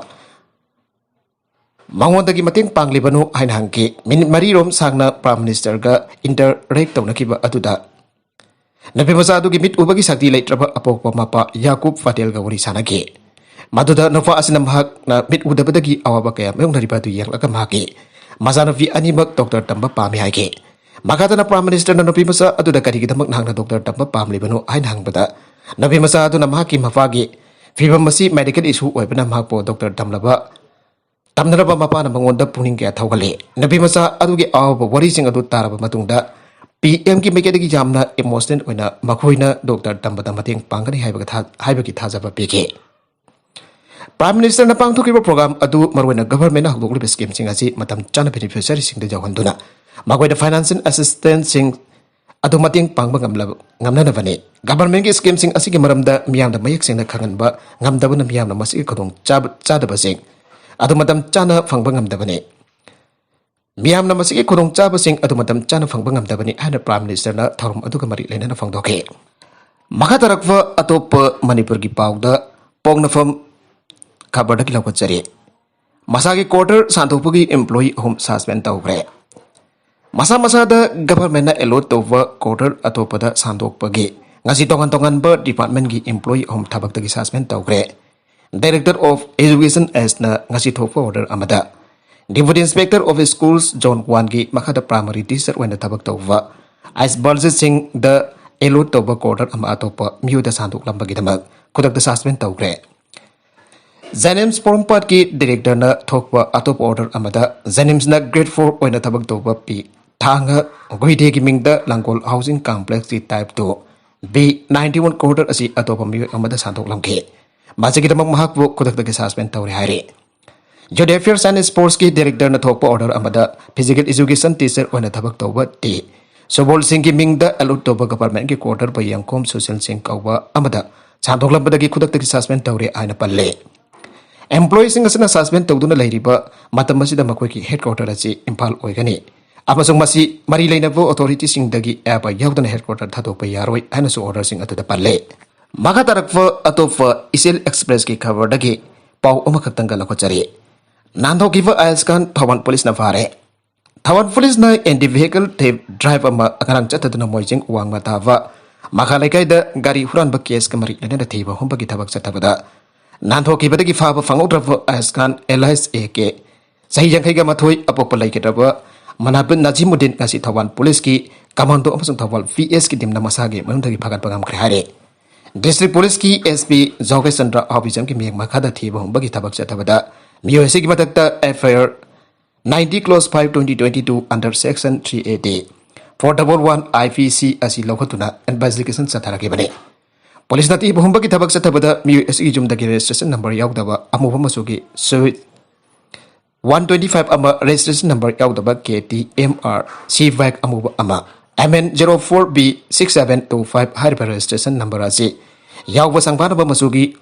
ꯃꯉꯣꯟꯗꯒꯤ ꯃꯇꯦꯡ ꯄꯥꯡꯂꯤꯕꯅꯣ ꯍꯥꯏꯅ ꯍꯪꯈꯤ꯫ ꯃꯤꯅꯤꯠ ꯃꯔꯤꯔꯣꯝ ꯁꯥꯡꯅ ꯄ꯭ꯔꯥꯏꯝ ꯃꯤꯅꯤꯁꯇꯔꯒ ꯏꯟꯇꯔꯦꯛ ꯇꯧꯅꯈꯤꯕ ꯑꯗꯨꯗ ꯅꯨꯄꯤ ꯃꯆꯥ ꯑꯗꯨꯒꯤ ꯃꯤꯠ ꯎꯕꯒꯤ ꯁꯛꯇꯤ ꯂꯩꯇ꯭ꯔꯕ ꯑꯄꯣꯛꯄ ꯃꯄꯥ ꯌꯥꯀꯨꯕ ꯄꯇꯦꯜꯒ ꯋꯥꯔꯤ ꯁꯥꯟꯅꯈꯤ꯫ ꯃꯗꯨꯗ ꯅꯨꯄꯥ ꯑꯁꯤꯅ ꯃꯍꯥꯛꯅ ꯃꯤꯠ ꯎꯗꯕꯗꯒꯤ ꯑꯋꯥꯕ ꯀꯌꯥ ꯃꯥꯌꯣꯛꯅꯔꯤꯕ ꯑꯗꯨ ꯌꯦꯡꯂꯒ ꯃꯍꯥꯛꯀꯤ ꯃꯆꯥꯅꯨꯄꯤ ꯑꯅꯤꯃꯛ ꯗꯣꯛꯇꯔ ꯇꯝꯕ ꯄꯥꯝꯃꯤ ꯍꯥꯏꯈꯤ꯫ ꯃꯈꯥꯗꯅ ꯄ꯭ꯔꯥꯏꯝ ꯃꯤꯅꯤꯁꯇꯔꯅ ꯅꯨꯄꯤ ꯃꯆꯥ ꯑꯗꯨꯗ ꯀꯔꯤꯒꯤꯗꯃꯛ ꯅꯍꯥꯛꯅ ꯗꯣꯛꯇꯔ ꯇꯝꯕ ꯄꯥꯝꯂꯤꯕꯅꯣ ꯍꯥꯏꯅ ꯍꯪꯕꯗ, ꯅꯨꯄꯤ ꯃꯆꯥ ꯑꯗꯨꯅ ꯃꯍꯥꯛꯀꯤ ꯃꯄꯥꯒꯤ ꯐꯤꯕꯝ ꯑꯁꯤ ꯃꯦꯗꯤꯀꯦꯜ ꯏꯁꯨ ꯑꯣꯏꯕꯅ ꯃꯍꯥꯛꯄꯨ ꯗꯣꯛꯇꯔ ꯇꯝꯂꯕ ꯇꯝꯅꯔꯕ ꯃꯄꯥꯅ ꯃꯉꯣꯟꯗ ꯄꯨꯛꯅꯤꯡ ꯀꯌꯥ ꯊꯧꯒꯠꯂꯤ꯫ ꯅꯨꯄꯤ ꯃꯆꯥ ꯑꯗꯨꯒꯤ ꯑꯋꯥꯕ ꯋꯥꯔꯤꯁꯤꯡ ꯑꯗꯨ ꯇꯥꯔꯕ ꯃꯇꯨꯡꯗ ꯄꯤ ꯑꯦꯝꯒꯤ ꯃꯥꯏꯀꯩꯗꯒꯤ ꯌꯥꯝꯅ ꯏꯃꯣꯁꯅꯦꯜ ꯑꯣꯏꯅ ꯃꯈꯣꯏꯅ ꯗꯣꯛꯇꯔ ꯇꯝꯕꯗ ꯃꯇꯦꯡ ꯄꯥꯡꯒꯅꯤ ꯍꯥꯏꯕꯒꯤ ꯊꯥ-, ꯍꯥꯏꯕꯒꯤ ꯊꯥꯖꯕ ꯄꯤꯈꯤ꯫ ꯄ꯭ꯔꯥꯏꯝ ꯃꯤꯅꯤꯁꯇꯔꯅ ꯄꯥꯡꯊꯣꯛꯈꯤꯕ ꯄ꯭ꯔꯣꯒ꯭ꯔꯥꯝ ꯑꯗꯨ ꯃꯔꯨꯑꯣꯏꯅ ꯒꯚꯔꯟꯃꯦꯟꯠꯅ ꯍꯧꯗꯣꯛꯂꯤꯕ ꯁ꯭ꯀꯤꯝꯁꯤꯡ ꯑꯁꯤ ꯃꯇꯝ ꯆꯥꯅ ꯕꯦꯅꯤꯐꯤꯁꯔꯤꯁꯤꯡꯗ ꯌꯧꯍꯟꯗꯨꯅ ꯃꯈꯣꯏꯗ ꯐꯥꯏꯅꯥꯟꯁꯤꯌꯦꯜ ꯑꯦꯁꯤꯁꯇꯦꯟꯁꯁꯤꯡ ꯑꯗꯨ ꯃꯇꯦꯡ ꯄꯥꯡꯕ ꯉꯝꯂꯕ-, ꯉꯝꯅꯅꯕꯅꯤ꯫ ꯒꯚꯔꯟꯃꯦꯟꯠꯀꯤ ꯁ꯭ꯀꯤꯝꯁꯤꯡ ꯑꯁꯤꯒꯤ ꯃꯔꯝꯗ ꯃꯤꯌꯥꯝꯗ ꯃꯌꯦꯛ ꯁꯦꯡꯅ ꯈꯪꯍꯟꯕ ꯉꯝꯗꯕꯅ ꯃꯤꯌꯥꯝꯅ ꯃꯁꯤꯒꯤ ꯈꯨꯗꯣꯡ ꯆꯥꯕ-, ꯆꯥꯗꯕꯁꯤꯡ ꯑꯗꯨ ꯃꯇꯝ ꯆꯥꯅ ꯐꯪꯕ ꯉꯝꯗꯕꯅꯤ꯫ ꯃꯤꯌꯥꯝꯅ ꯃꯁꯤꯒꯤ ꯈꯨꯗꯣꯡꯆꯥꯕꯁꯤꯡ ꯑꯗꯨ ꯃꯇꯝ ꯆꯥꯅ ꯐꯪꯕ ꯉꯝꯗꯕꯅꯤ ꯍꯥꯏꯅ ꯄ꯭ꯔꯥꯏꯝ ꯃꯤꯅꯤꯁꯇꯔꯅ ꯊꯧꯔꯝ ꯑꯗꯨꯒ ꯃꯔꯤ ꯂꯩꯅꯅ ꯐꯣꯡꯗꯣꯛꯈꯤ꯫ ꯃꯈꯥ ꯇꯥꯔꯛꯄ ꯑꯇꯣꯞꯄ ꯃꯅꯤꯄꯨꯔꯒꯤ ꯄꯥꯎꯗ ꯄꯣꯛꯅꯐꯝ ꯈꯕꯔꯗꯒꯤ ꯂꯧꯈꯠꯆꯔꯤ꯫ ꯃꯁꯥꯒꯤ ꯀ꯭ꯋꯥꯔꯇꯔ ꯁꯥꯟꯗꯣꯛꯄꯒꯤ ꯏꯝꯄ꯭ꯂꯣꯌꯤ ꯑꯍꯨꯝ ꯁꯁꯄꯦꯟ ꯇꯧꯈ꯭ꯔꯦ꯫ ꯃꯁꯥ ꯃꯁꯥꯗ ꯒꯚꯔꯟꯃꯦꯟꯠꯅ ꯑꯦꯂꯣꯠ ꯇꯧꯕ ꯀ꯭ꯋꯥꯔꯇꯔ ꯑꯇꯣꯞꯄꯗ ꯁꯥꯟꯗꯣꯛꯄꯒꯤ ꯉꯁꯤ ꯇꯣꯉꯥꯟ ꯇꯣꯉꯥꯟꯕ ꯗꯤꯄꯥꯔꯠꯃꯦꯟꯠꯀꯤ ꯏꯝꯄ꯭ꯂꯣꯌꯤ ꯑꯍꯨꯝ ꯊꯕꯛꯇꯒꯤ ꯁꯁꯄꯦꯟ ꯇꯧꯈ꯭ꯔꯦ꯫ Director of Education Sꯅ ꯉꯁꯤ ꯊꯣꯛꯄ ꯑꯣꯔꯗꯔ ꯑꯃꯗ Deputy Inspector of Schools Zone Oneꯒꯤ ꯃꯈꯥꯗ ꯄ꯭ꯔꯥꯏꯃꯔꯤ ꯇꯤꯆꯔ ꯑꯣꯏꯅ ꯊꯕꯛ ꯇꯧꯕ ꯑꯥꯏꯁ ꯕꯜꯖꯤꯠ ꯁꯤꯡꯗ ꯑꯦꯂꯣꯠ ꯇꯧꯕ ꯀ꯭ꯋꯥꯔꯇꯔ ꯑꯃ ꯑꯇꯣꯞꯄ ꯃꯤꯑꯣꯏꯗ ꯁꯥꯟꯗꯣꯛꯂꯝꯕꯒꯤꯗꯃꯛ ꯈꯨꯗꯛꯇ ꯁꯁꯄꯦꯟ ꯇꯧꯈ꯭ꯔꯦ꯫ ꯖꯦꯅꯤꯝꯁ ꯄꯣꯔꯣꯝꯄꯥꯠꯀꯤ ꯗꯤꯔꯦꯛꯇꯔꯅ ꯊꯣꯛꯄ ꯑꯇꯣꯞꯄ ꯑꯣꯔꯗꯔ ꯑꯃꯗ ꯖꯦꯅꯤꯝꯁꯅ ꯒ꯭ꯔꯦꯗ ꯐꯣꯔ ꯑꯣꯏꯅ ꯊꯕꯛ ꯇꯧꯕ ꯄꯤ ꯊꯥꯡꯉ ꯒꯨꯏꯗꯦꯒꯤ ꯃꯤꯡꯗ ꯂꯥꯡꯒꯣꯜ ꯍꯥꯎꯁꯤꯡ ꯀꯝꯄ꯭ꯂꯦꯛꯁꯀꯤ type two B ninety one quarter ꯑꯁꯤ ꯑꯇꯣꯞꯄ ꯃꯤꯑꯣꯏ ꯑꯃꯗ ꯁꯥꯟꯗꯣꯛꯂꯝꯈꯤ꯫ ꯃꯁꯤꯒꯤꯗꯃꯛ ꯃꯍꯥꯛꯄꯨ ꯈꯨꯗꯛꯇꯒꯤ ꯁꯁꯄꯦꯟ ꯇꯧꯔꯦ ꯍꯥꯏꯔꯤ꯫ Youth Affairs and Sportsꯀꯤ Directorꯅ ꯊꯣꯛꯄ order ꯑꯃꯗ physical education teacher ꯑꯣꯏꯅ ꯊꯕꯛ ꯇꯧꯕ ꯇꯤ ꯁꯣꯕꯣꯜ ꯁꯤꯡꯒꯤ ꯃꯤꯡꯗ allot ꯇꯧꯕ governmentꯀꯤ quarter ꯕꯌꯦꯡꯈꯣꯝ ꯁꯨꯁꯤꯜ ꯁꯤꯡ ꯀꯧꯕ ꯑꯃꯗ ꯁꯟꯗꯣꯛꯂꯝꯕꯗꯒꯤ ꯈꯨꯗꯛꯇꯒꯤ suspend ꯇꯧꯔꯦ ꯍꯥꯏꯅ ꯄꯜꯂꯦ꯫ Employeeꯁꯤꯡ ꯑꯁꯤꯅ suspend ꯇꯧꯗꯨꯅ ꯂꯩꯔꯤꯕ ꯃꯇꯝ ꯑꯁꯤꯗ ꯃꯈꯣꯏꯒꯤ headquarter ꯑꯁꯤ ꯏꯝꯐꯥꯜ ꯑꯣꯏꯒꯅꯤ ꯑꯃꯁꯨꯡ ꯃꯁꯤ ꯃꯔꯤ ꯂꯩꯅꯕ authorityꯁꯤꯡꯗꯒꯤ ꯑꯌꯥꯕ ꯌꯥꯎꯗꯅ headquarter ꯊꯥꯗꯣꯛꯄ ꯌꯥꯔꯣꯏ ꯍꯥꯏꯅꯁꯨ orderꯁꯤꯡ ꯑꯗꯨꯗ ꯄꯜꯂꯦ꯫ ꯃꯈꯥ ꯇꯥꯔꯛꯄ ꯑꯇꯣꯞꯄ ꯏꯆꯦꯜ Expressꯀꯤ coverꯗꯒꯤ ꯄꯥꯎ ꯑꯃꯈꯛꯇꯪꯒ ꯂꯧꯈꯠꯆꯔꯤ꯫ ꯅꯥꯟꯊꯣꯛꯈꯤꯕ ꯑꯌꯥꯁ ꯈꯥꯟ ꯊꯧꯕꯥꯜ ꯄꯨꯂꯤꯁꯅ ꯐꯥꯔꯦ꯫ ꯊꯧꯕꯥꯜ ꯄꯨꯂꯤꯁꯅ anti vehicle theft drive ꯑꯃ ꯉꯔꯥꯡ ꯆꯠꯊꯗꯨꯅ ꯃꯣꯏꯖꯤꯡ ꯋꯥꯡꯃ ꯇꯥꯕ ꯃꯈꯥ ꯂꯩꯀꯥꯏꯗ ꯒꯥꯔꯤ ꯍꯨꯔꯥꯟꯕ caseꯀ ꯃꯔꯤ ꯂꯩꯅꯅ ꯊꯤꯕ ꯍꯨꯝꯕꯒꯤ ꯊꯕꯛ ꯆꯠꯊꯕꯗ ꯅꯥꯟꯊꯣꯛꯈꯤꯕꯗꯒꯤ ꯐꯥꯕ ꯐꯪꯍꯧꯗ꯭ꯔꯕ ꯑꯌꯥꯁ ꯈꯥꯟ alias ꯑꯦ ꯀꯦ, ꯆꯍꯤ ꯌꯥꯡꯈꯩꯒ ꯃꯥꯊꯣꯏ, ꯑꯄꯣꯛꯄ ꯂꯩꯈꯤꯗ꯭ꯔꯕ ꯃꯅꯥꯕ ꯅꯖꯤꯃꯨꯗꯤꯟ ꯉꯁꯤ ꯊꯧꯕꯥꯜ ꯄꯨꯂꯤꯁꯀꯤ commando ꯑꯃꯁꯨꯡ ꯊꯧꯕꯥꯜ ꯄꯤ ꯑꯦꯁꯀꯤ teamꯅ ꯃꯁꯥꯒꯤ ꯃꯌꯨꯝꯗꯒꯤ ꯐꯥꯒꯠꯄ ꯉꯝꯈ꯭ꯔꯦ ꯍꯥꯏꯔꯦ꯫ District ꯄꯨꯂꯤꯁꯀꯤ ꯑꯦꯁ ꯄꯤ ꯖꯣꯒꯦꯁ ꯆꯟꯗ꯭ꯔ ꯑꯍꯥꯎꯕꯤꯖꯝꯒꯤ ꯃꯤꯠꯌꯦꯡ ꯃꯈꯥꯗ ꯊꯤꯕ ꯍꯨꯝꯕꯒꯤ ꯊꯕꯛ ꯆꯠꯊꯕꯗ ꯃꯤꯑꯣꯏ ꯑꯁꯤꯒꯤ ꯃꯊꯛꯇ F I R ninety clause five twenty twenty two under section three eighty four double one I P C ꯑꯁꯤ ꯂꯧꯈꯠꯇꯨꯅ investigation ꯆꯠꯊꯔꯛꯈꯤꯕꯅꯤ꯫ ꯄꯨꯂꯤꯁꯅ ꯊꯤꯕ ꯍꯨꯝꯕꯒꯤ ꯊꯕꯛ ꯆꯠꯊꯕꯗ ꯃꯤꯑꯣꯏ ꯑꯁꯤꯒꯤ ꯌꯨꯝꯗꯒꯤ registration number ꯌꯥꯎꯗꯕ ꯑꯃꯨꯕ ꯃꯆꯨꯒꯤ Swift one twenty five ꯑꯃ, registration number ꯌꯥꯎꯗꯕ K T M R C bike ꯑꯃꯨꯕ ꯑꯃ, M N zero four B six seven two five ꯍꯥꯏꯔꯤꯕ registration number ꯑꯁꯤ ꯌꯥꯎꯕ ꯁꯪꯐꯥꯅꯕ ꯃꯆꯨꯒꯤ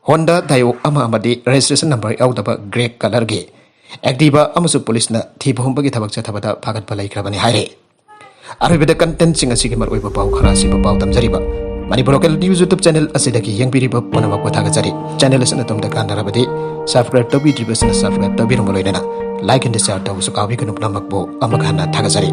Honda Dio ꯑꯃ ꯑꯃꯗꯤ registration number ꯌꯥꯎꯗꯕ grey colourꯒꯤ Activa ꯑꯃꯁꯨ ꯄꯨꯂꯤꯁꯅ ꯊꯤꯕ ꯍꯨꯝꯕꯒꯤ ꯊꯕꯛ ꯆꯠꯊꯕꯗ ꯐꯥꯒꯠꯄ ꯂꯩꯈ꯭ꯔꯕꯅꯤ ꯍꯥꯏꯔꯦ꯫ ꯑꯔꯣꯏꯕꯗ contentꯁꯤꯡ ꯑꯁꯤꯒꯤ ꯃꯔꯨꯑꯣꯏꯕ ꯄꯥꯎ ꯈꯔ ꯑꯁꯤꯕꯨ ꯄꯥꯎ ꯇꯝꯖꯔꯤꯕ Manipur Local News YouTube channel ꯑꯁꯤꯗꯒꯤ ꯌꯦꯡꯕꯤꯔꯤꯕ ꯄꯨꯝꯅꯃꯛꯄꯨ ꯊꯥꯒꯠꯆꯔꯤ꯫ Channel ꯑꯁꯤꯅ ꯑꯗꯣꯝꯗ ꯀꯥꯟꯅꯔꯕꯗꯤ subscribe ꯇꯧꯕꯤꯗ꯭ꯔꯤꯕꯁꯤꯅ subscribe ꯇꯧꯕꯤꯔꯝꯕ ꯂꯣꯏꯅꯅ like and share ꯇꯧꯕꯁꯨ ꯀꯥꯎꯕꯤꯒꯅꯨ꯫ ꯄꯨꯝꯅꯃꯛꯄꯨ ꯑꯃꯨꯛ ꯍꯟꯅ ꯊꯥꯒꯠꯆꯔꯤ꯫